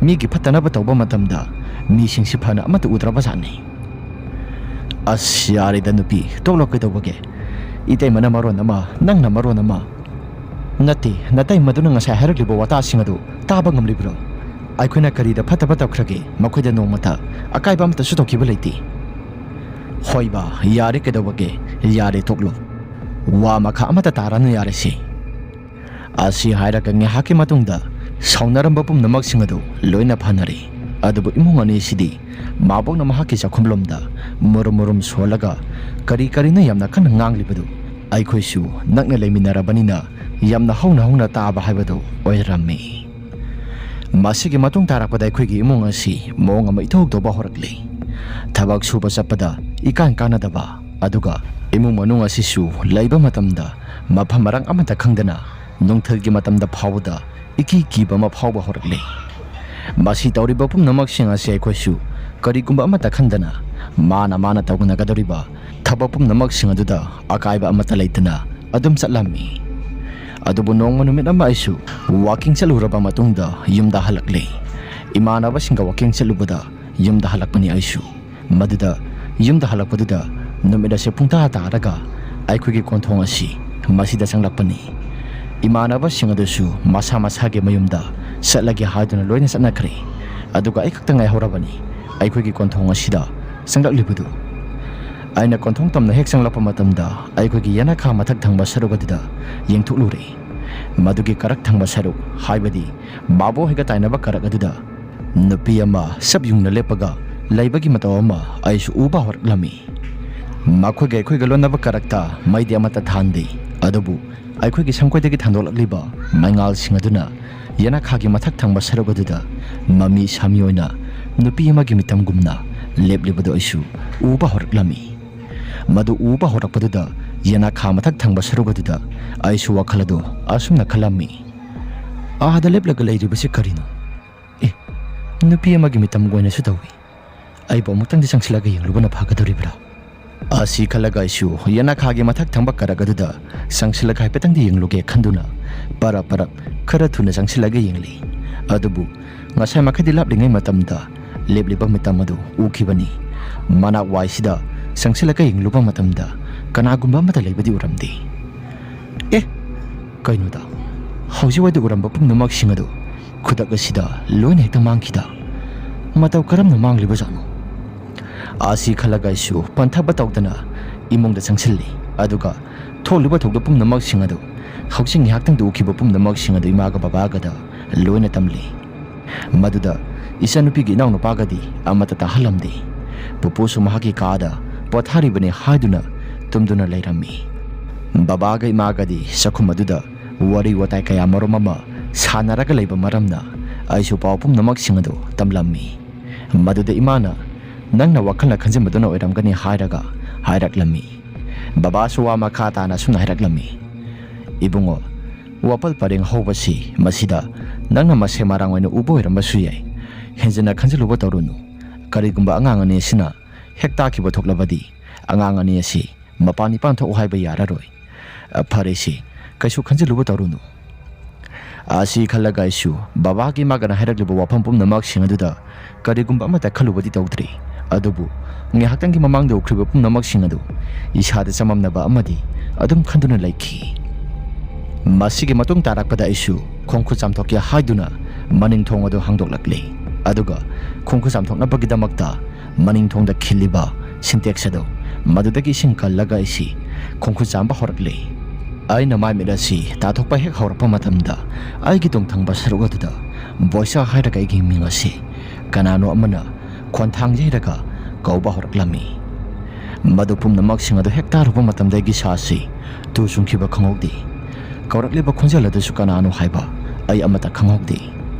ꯃꯤꯒꯤ ꯐꯠꯇꯅꯕ ꯇꯧꯕ ꯃꯇꯝꯗ ꯃꯤꯁꯤꯡꯁꯤ ꯐꯅ ꯑꯃꯠꯇ ꯎꯗ꯭ꯔꯕꯖꯥꯠꯅꯤ꯫ ꯑꯁ, ꯌꯥꯔꯦꯗ ꯅꯨꯄꯤ, ꯇꯣꯛꯂꯣ꯫ ꯀꯩꯗꯧꯕꯒꯦ? ꯏꯇꯩꯃꯅ ꯃꯔꯣꯟ ꯑꯃ, ꯅꯪꯅ ꯃꯔꯣꯟ ꯑꯃ꯫ ꯅꯠꯇꯦ, ꯅꯇꯩꯃꯗꯨꯅ ꯉꯁꯥꯏ ꯍꯥꯏꯔꯛꯂꯤꯕ ꯋꯥꯇꯥꯁꯤꯡ ꯑꯗꯨ ꯇꯥꯕ ꯉꯝꯂꯤꯕ꯭ꯔꯣ? ꯑꯩꯈꯣꯏꯅ ꯀꯔꯤꯗ ꯐꯠꯇꯕ ꯇꯧꯈ꯭ꯔꯒꯦ? ꯃꯈꯣꯏꯗ ꯅꯣꯡꯃꯇ ꯑꯀꯥꯏꯕ ꯑꯃꯠꯇꯁꯨ ꯇꯧꯈꯤꯕ ꯂꯩꯇꯦ꯫ ꯍꯣꯏꯕ, ꯌꯥꯔꯦ, ꯀꯩꯗꯧꯕꯒꯦ? ꯌꯥꯔꯦ, ꯇꯣꯛꯂꯣ꯫ ꯋꯥ ꯃꯈꯥ ꯑꯃꯠꯇ ꯇꯥꯔꯅꯨ, ꯌꯥꯔꯦꯁꯦ꯫ ꯑꯁꯤ ꯍꯥꯏꯔꯒ ꯉꯥꯏꯍꯥꯛꯀꯤ ꯃꯇꯨꯡꯗ ꯁꯥꯎꯅꯔꯝꯕ ꯄꯨꯝꯅꯃꯛꯁꯤꯡ ꯑꯗꯨ ꯂꯣꯏꯅ ꯐꯅꯔꯦ꯫ ꯑꯗꯨꯕꯨ ꯏꯃꯨꯡ ꯑꯅꯤꯁꯤꯗꯤ ꯃꯥꯕꯣꯛꯅ ꯃꯍꯥꯛꯀꯤ ꯆꯥꯛꯈꯨꯝꯂꯣꯝꯗ ꯃꯨꯔꯨꯝ ꯃꯨꯔꯨꯝ ꯁꯣꯜꯂꯒ ꯀꯔꯤ ꯀꯔꯤꯅꯣ ꯌꯥꯝꯅ ꯀꯟꯅ ꯉꯥꯡꯂꯤꯕꯗꯨ ꯑꯩꯈꯣꯏꯁꯨ ꯅꯛꯅ ꯂꯩꯃꯤꯟꯅꯔꯕꯅꯤꯅ ꯌꯥꯝꯅ ꯍꯧꯅ ꯍꯧꯅ ꯇꯥꯕ ꯍꯥꯏꯕꯗꯨ ꯑꯣꯏꯔꯝꯃꯤ꯫ ꯃꯁꯤꯒꯤ ꯃꯇꯨꯡ ꯇꯥꯔꯛꯄꯗ ꯑꯩꯈꯣꯏꯒꯤ ꯏꯃꯨꯡ ꯑꯁꯤ ꯃꯑꯣꯡ ꯑꯃ ꯏꯇꯧ ꯇꯧꯕ ꯍꯧꯔꯛꯂꯤ꯫ ꯊꯕꯛ ꯁꯨꯕ ꯆꯠꯄꯗ ꯏꯀꯥꯟ ꯀꯥꯟꯅꯗꯕ, ꯑꯗꯨꯒ ꯏꯃꯨꯡ ꯃꯅꯨꯡ ꯑꯁꯤꯁꯨ ꯂꯩꯕ ꯃꯇꯝꯗ ꯃꯐꯝ ꯃꯔꯥꯡ ꯑꯃꯠꯇ ꯈꯪꯗꯅ ꯅꯨꯡꯊꯤꯜꯒꯤ ꯃꯇꯝꯗ ꯐꯥꯎꯕꯗ ꯏꯀꯤ ꯀꯤꯕ ꯑꯃ ꯐꯥꯎꯕ ꯍꯧꯔꯛꯂꯤ꯫ ꯃꯁꯤ ꯇꯧꯔꯤꯕ ꯄꯨꯝꯅꯃꯛꯁꯤꯡ ꯑꯁꯤ ꯑꯩꯈꯣꯏꯁꯨ ꯀꯔꯤꯒꯨꯝꯕ ꯑꯃꯠꯇ ꯈꯟꯗꯅ ꯃꯥꯅ ꯃꯥꯅ ꯇꯧꯅꯒꯗꯧꯔꯤꯕ ꯊꯕꯛ ꯄꯨꯝꯅꯃꯛꯁꯤꯡ ꯑꯗꯨꯗ ꯑꯀꯥꯏꯕ ꯑꯃꯠꯇ ꯂꯩꯇꯅ ꯑꯗꯨꯝ ꯆꯠꯂꯝꯃꯤ꯫ ꯑꯗꯨꯕꯨ ꯅꯣꯡꯃ ꯅꯨꯃꯤꯠ ꯑꯃ ꯑꯩꯁꯨ ꯋꯥꯀꯤꯡ ꯆꯠꯂꯨꯔꯕ ꯃꯇꯨꯡꯗ ꯌꯨꯝꯗ ꯍꯜꯂꯛꯂꯦ꯫ ꯏꯃꯥꯟꯅꯕꯁꯤꯡꯒ ꯋꯥꯀꯤꯡ ꯆꯠꯂꯨꯕꯗ ꯌꯨꯝꯗ ꯍꯜꯂꯛꯄꯅꯤ ꯑꯩꯁꯨ꯫ ꯃꯗꯨꯗ ꯌꯨꯝꯗ ꯍꯜꯂꯛꯄꯗꯨꯗ ꯅꯨꯃꯤꯠ ꯑꯁꯦ ꯄꯨꯡꯇꯥ ꯇꯥꯔꯒ ꯑꯩꯈꯣꯏꯒꯤ ꯀꯣꯟꯊꯣꯡ ꯑꯁꯤ ꯃꯁꯤꯗ ꯆꯪꯂꯛꯄꯅꯤ꯫ ꯏꯃꯥꯟꯅꯕꯁꯤꯡ ꯑꯗꯨꯁꯨ ꯃꯁꯥ ꯃꯁꯥꯒꯤ ꯃꯌꯨꯝꯗ ꯆꯠꯂꯒꯦ ꯍꯥꯏꯗꯨꯅ ꯂꯣꯏꯅ ꯆꯠꯅꯈ꯭ꯔꯦ꯫ ꯑꯗꯨꯒ ꯑꯩ ꯈꯛꯇ ꯉꯥꯏꯍꯧꯔꯕꯅꯤ꯫ ꯑꯩꯈꯣꯏꯒꯤ ꯀꯣꯟꯊꯣꯡ ꯑꯁꯤꯗ ꯆꯪꯂꯛꯂꯤꯕꯗꯨ꯫ ꯑꯩꯅ ꯀꯣꯟꯊꯣꯡ ꯇꯝꯅ ꯍꯦꯛ ꯆꯪꯂꯛꯄ ꯃꯇꯝꯗ ꯑꯩꯈꯣꯏꯒꯤ ꯌꯦꯅꯈꯥ ꯃꯊꯛ ꯊꯪꯕ ꯁꯔꯨꯛ ꯑꯗꯨꯗ ꯌꯦꯡꯊꯣꯛꯂꯨꯔꯦ꯫ ꯃꯗꯨꯒꯤ ꯀꯔꯛ ꯊꯪꯕ ꯁꯔꯨꯛ, ꯍꯥꯏꯕꯗꯤ ꯃꯥꯕꯣ ꯍꯣꯏꯒ ꯇꯥꯏꯅꯕ ꯀꯔꯛ ꯑꯗꯨꯗ ꯅꯨꯄꯤ ꯑꯃ ꯁꯞ ꯌꯨꯡꯅ ꯂꯦꯞꯄꯒ ꯂꯩꯕꯒꯤ ꯃꯇꯧ ꯑꯃ ꯑꯩꯁꯨ ꯎꯕ ꯍꯧꯔꯛꯂꯝꯃꯤ꯫ ꯃꯈꯣꯏꯒ ꯑꯩꯈꯣꯏꯒ ꯂꯣꯟꯅꯕ ꯀꯔꯛꯇ ꯃꯩꯗꯤ ꯑꯃꯠꯇ ꯊꯥꯟꯗꯦ, ꯑꯗꯨꯕꯨ ꯑꯩꯈꯣꯏꯒꯤ ꯁꯪꯒꯣꯏꯗꯒꯤ ꯊꯥꯟꯗꯣꯛꯂꯛꯂꯤꯕ ꯃꯩꯉꯥꯜꯁꯤꯡ ꯑꯗꯨꯅ ꯌꯦꯅꯈꯥꯒꯤ ꯃꯊꯛ ꯊꯪꯕ ꯁꯔꯨꯛ ꯑꯗꯨꯗ ꯃꯃꯤ ꯁꯥꯃꯤ ꯑꯣꯏꯅ ꯅꯨꯄꯤ ꯑꯃꯒꯤ ꯃꯤꯇꯝꯒꯨꯝꯅ ꯂꯦꯞꯂꯤꯕꯗꯨ ꯑꯩꯁꯨ ꯎꯕ ꯍꯧꯔꯛꯂꯝꯃꯤ꯫ ꯃꯗꯨ ꯎꯕ ꯍꯧꯔꯛꯄꯗꯨꯗ ꯌꯦꯅꯈꯥ ꯃꯊꯛ ꯊꯪꯕ ꯁꯔꯨꯛ ꯑꯗꯨꯗ ꯑꯩꯁꯨ ꯋꯥꯈꯜ ꯑꯗꯨ ꯑꯁꯨꯝꯅ ꯈꯜꯂꯝꯃꯤ, "ꯑꯥꯗ ꯂꯦꯞꯂꯒ ꯂꯩꯔꯤꯕꯁꯤ ꯀꯔꯤꯅꯣ? ꯑꯦ, ꯅꯨꯄꯤ ꯑꯃꯒꯤ ꯃꯤꯇꯝ ꯑꯣꯏꯅꯁꯨ ꯇꯧꯏ꯫ ꯑꯩꯕꯨ ꯑꯃꯨꯛꯇꯪꯗꯤ ꯆꯪꯁꯤꯜꯂꯒ ꯌꯦꯡꯂꯨꯕꯅ ꯐꯒꯗꯧꯔꯤꯕ꯭ꯔꯥ?" ꯑꯁꯤ ꯈꯜꯂꯒ ꯑꯩꯁꯨ ꯌꯦꯅꯈꯥꯒꯤ ꯃꯊꯛ ꯊꯪꯕ ꯀꯔꯛ ꯑꯗꯨꯗ ꯆꯪꯁꯤꯜꯂꯒ ꯍꯥꯏꯐꯦꯠꯇꯪꯗꯤ ꯌꯦꯡꯂꯨꯒꯦ ꯈꯟꯗꯨꯅ ꯄꯔꯞ ꯄꯔꯞ ꯈꯔ ꯊꯨꯅ ꯆꯪꯁꯤꯜꯂꯒ ꯌꯦꯡꯂꯤ꯫ ꯑꯗꯨꯕꯨ ꯉꯁꯥꯏ ꯃꯈꯩꯗꯤ ꯂꯥꯞꯂꯤꯉꯩ ꯃꯇꯝꯗ ꯂꯦꯞꯂꯤꯕ ꯃꯤꯇꯝ ꯑꯗꯨ ꯎꯈꯤꯕꯅꯤ꯫ ꯃꯅꯥꯛ ꯋꯥꯏꯁꯤꯗ ꯆꯪꯁꯤꯜꯂꯒ ꯌꯦꯡꯂꯨꯕ ꯃꯇꯝꯗ ꯀꯅꯥꯒꯨꯝꯕ ꯑꯃꯠꯇ ꯂꯩꯕꯗꯤ ꯎꯔꯝꯗꯦ꯫ ꯑꯦ, ꯀꯩꯅꯣꯗ, ꯍꯧꯖꯤꯛ ꯋꯥꯏꯗ ꯎꯔꯝꯕ ꯄꯨꯝꯅꯃꯛꯁꯤꯡ ꯑꯗꯨ ꯈꯨꯗꯛ ꯑꯁꯤꯗ ꯂꯣꯏꯅ ꯍꯦꯛꯇ ꯃꯥꯡꯈꯤꯗ꯫ ꯃꯇꯧ ꯀꯔꯝꯅ ꯃꯥꯡꯂꯤꯕꯖꯥꯠꯅꯣ? ꯑꯁꯤ ꯈꯜꯂꯒ ꯑꯩꯁꯨ ꯄꯟꯊꯕ ꯇꯧꯗꯅ ꯏꯃꯨꯡꯗ ꯆꯪꯁꯤꯜꯂꯤ꯫ ꯑꯗꯨꯒ ꯊꯣꯛꯂꯤꯕ ꯊꯧꯗꯣꯛ ꯄꯨꯝꯅꯃꯛꯁꯤꯡ ꯑꯗꯨ, ꯍꯧꯖꯤꯛ ꯉꯥꯏꯍꯥꯛꯇꯪꯗ ꯎꯈꯤꯕ ꯄꯨꯝꯅꯃꯛꯁꯤꯡ ꯑꯗꯨ ꯏꯃꯥꯒ ꯕꯕꯥꯒꯗ ꯂꯣꯏꯅ ꯇꯝꯂꯤ꯫ ꯃꯗꯨꯗ ꯏꯆꯟꯅꯨꯄꯤꯒꯤ ꯏꯅꯥꯎꯅꯨꯄꯥꯒꯗꯤ ꯑꯃꯠꯇ ꯇꯥꯍꯜꯂꯝꯗꯦ꯫ ꯄꯨꯄꯨꯁꯨ ꯃꯍꯥꯛꯀꯤ ꯀꯥꯗ ꯄꯣꯊꯥꯔꯤꯕꯅꯤ ꯍꯥꯏꯗꯨꯅ ꯇꯨꯝꯗꯨꯅ ꯂꯩꯔꯝꯃꯤ꯫ ꯕꯕꯥꯒ ꯏꯃꯥꯒꯗꯤ ꯆꯥꯛꯈꯨꯝ ꯑꯗꯨꯗ ꯋꯥꯔꯤ ꯋꯥꯇꯥꯏ ꯀꯌꯥ ꯃꯔꯨꯝ ꯑꯃ ꯁꯥꯟꯅꯔꯒ ꯂꯩꯕ ꯃꯔꯝꯅ ꯑꯩꯁꯨ ꯄꯥꯎ ꯄꯨꯝꯅꯃꯛꯁꯤꯡ ꯑꯗꯨ ꯇꯝꯂꯝꯃꯤ꯫ ꯃꯗꯨꯗ ꯏꯃꯥꯅ, "ꯅꯪꯅ ꯋꯥꯈꯜꯅ ꯈꯟꯖꯤꯟꯕꯗꯨꯅ ꯑꯣꯏꯔꯝꯒꯅꯤ" ꯍꯥꯏꯔꯒ ꯍꯥꯏꯔꯛꯂꯝꯃꯤ꯫ ꯕꯕꯥꯁꯨ ꯋꯥ ꯃꯈꯥ ꯇꯥꯅ ꯑꯁꯨꯝꯅ ꯍꯥꯏꯔꯛꯂꯝꯃꯤ, "ꯏꯕꯨꯡꯉꯣ, ꯋꯥꯄꯜ ꯄꯔꯦꯡ ꯍꯧꯕꯁꯤ ꯃꯁꯤꯗ ꯅꯪꯅ ꯃꯁꯦ ꯃꯔꯥꯡ ꯑꯣꯏꯅ ꯎꯕ ꯑꯣꯏꯔꯝꯕꯁꯨ ꯌꯥꯏ꯫ ꯍꯦꯟꯖꯤꯟꯅ ꯈꯟꯖꯤꯜꯂꯨꯕ ꯇꯧꯔꯨꯅꯨ꯫ ꯀꯔꯤꯒꯨꯝꯕ ꯑꯉꯥꯡ ꯑꯅꯤ ꯑꯁꯤꯅ ꯍꯦꯛ ꯇꯥꯈꯤꯕ ꯊꯣꯛꯂꯕꯗꯤ ꯑꯉꯥꯡ ꯑꯅꯤ ꯑꯁꯤ ꯃꯄꯥꯟ ꯏꯄꯥꯟ ꯊꯣꯛꯎ ꯍꯥꯏꯕ ꯌꯥꯔꯔꯣꯏ꯫ ꯑ, ꯐꯔꯦꯁꯦ, ꯀꯩꯁꯨ ꯈꯟꯖꯤꯜꯂꯨꯕ ꯇꯧꯔꯨꯅꯨ"꯫ ꯑꯁꯤ ꯈꯜꯂꯒ ꯑꯩꯁꯨ ꯕꯕꯥꯒꯤ ꯃꯥꯒꯅ ꯍꯥꯏꯔꯛꯂꯤꯕ ꯋꯥꯐꯝ ꯄꯨꯝꯅꯃꯛꯁꯤꯡ ꯑꯗꯨꯗ ꯀꯔꯤꯒꯨꯝꯕ ꯑꯃꯠꯇ ꯈꯜꯂꯨꯕꯗꯤ ꯇꯧꯗ꯭ꯔꯤ꯫ ꯑꯗꯨꯕꯨ ꯉꯥꯏꯍꯥꯛꯇꯪꯒꯤ ꯃꯃꯥꯡꯗ ꯎꯈ꯭ꯔꯤꯕ ꯄꯨꯝꯅꯃꯛꯁꯤꯡ ꯑꯗꯨ ꯏꯁꯥꯗ ꯆꯃꯝꯅꯕ ꯑꯃꯗꯤ ꯑꯗꯨꯝ ꯈꯟꯗꯨꯅ ꯂꯩꯈꯤ꯫ ꯃꯁꯤꯒꯤ ꯃꯇꯨꯡ ꯇꯥꯔꯛꯄꯗ ꯑꯩꯁꯨ ꯈꯣꯡ ꯈꯨꯠ ꯆꯥꯝꯊꯣꯛꯀꯦ ꯍꯥꯏꯗꯨꯅ ꯃꯅꯤꯡ ꯊꯣꯡ ꯑꯗꯨ ꯍꯥꯡꯗꯣꯛꯂꯛꯂꯤ꯫ ꯑꯗꯨꯒ ꯈꯣꯡ ꯈꯨꯠ ꯆꯥꯝꯊꯣꯛꯅꯕꯒꯤꯗꯃꯛꯇ ꯃꯅꯤꯡ ꯊꯣꯡꯗ ꯈꯤꯜꯂꯤꯕ ꯁꯤꯟꯇꯦꯛꯁ ꯑꯗꯨ, ꯃꯗꯨꯗꯒꯤ ꯏꯁꯤꯡ ꯀꯜꯂꯒ ꯑꯩꯁꯤ ꯈꯣꯡ ꯈꯨꯠ ꯆꯥꯝꯕ ꯍꯧꯔꯛꯂꯤ꯫ ꯑꯩꯅ ꯃꯥꯏ ꯃꯤꯠ ꯑꯁꯤ ꯇꯥꯊꯣꯛꯄ ꯍꯦꯛ ꯍꯧꯔꯛꯄ ꯃꯇꯝꯗ, ꯑꯩꯒꯤ ꯇꯨꯡꯊꯪꯕ ꯁꯔꯨꯛ ꯑꯗꯨꯗ ꯕꯣꯏꯆꯥ ꯍꯥꯏꯔꯒ ꯑꯩꯒꯤ ꯃꯤꯡ ꯑꯁꯤ ꯀꯅꯥꯅꯣ ꯑꯃꯅ ꯈꯣꯟꯊꯥꯡ ꯌꯩꯔꯒ ꯀꯧꯕ ꯍꯧꯔꯛꯂꯝꯃꯤ꯫ ꯃꯗꯨ ꯄꯨꯝꯅꯃꯛꯁꯤꯡ ꯑꯗꯨ ꯍꯦꯛ ꯇꯥꯔꯨꯕ ꯃꯇꯝꯗ ꯑꯩꯒꯤ ꯏꯁꯥ ꯑꯁꯤ ꯇꯨ ꯆꯨꯡꯈꯤꯕ ꯈꯪꯍꯧꯗꯦ꯫ ꯀꯧꯔꯛꯂꯤꯕ ꯈꯣꯟꯖꯦꯜ ꯑꯗꯨꯁꯨ ꯀꯅꯥꯅꯣ ꯍꯥꯏꯕ ꯑꯩ ꯑꯃꯠꯇ ꯈꯪꯍꯧꯗꯦ꯫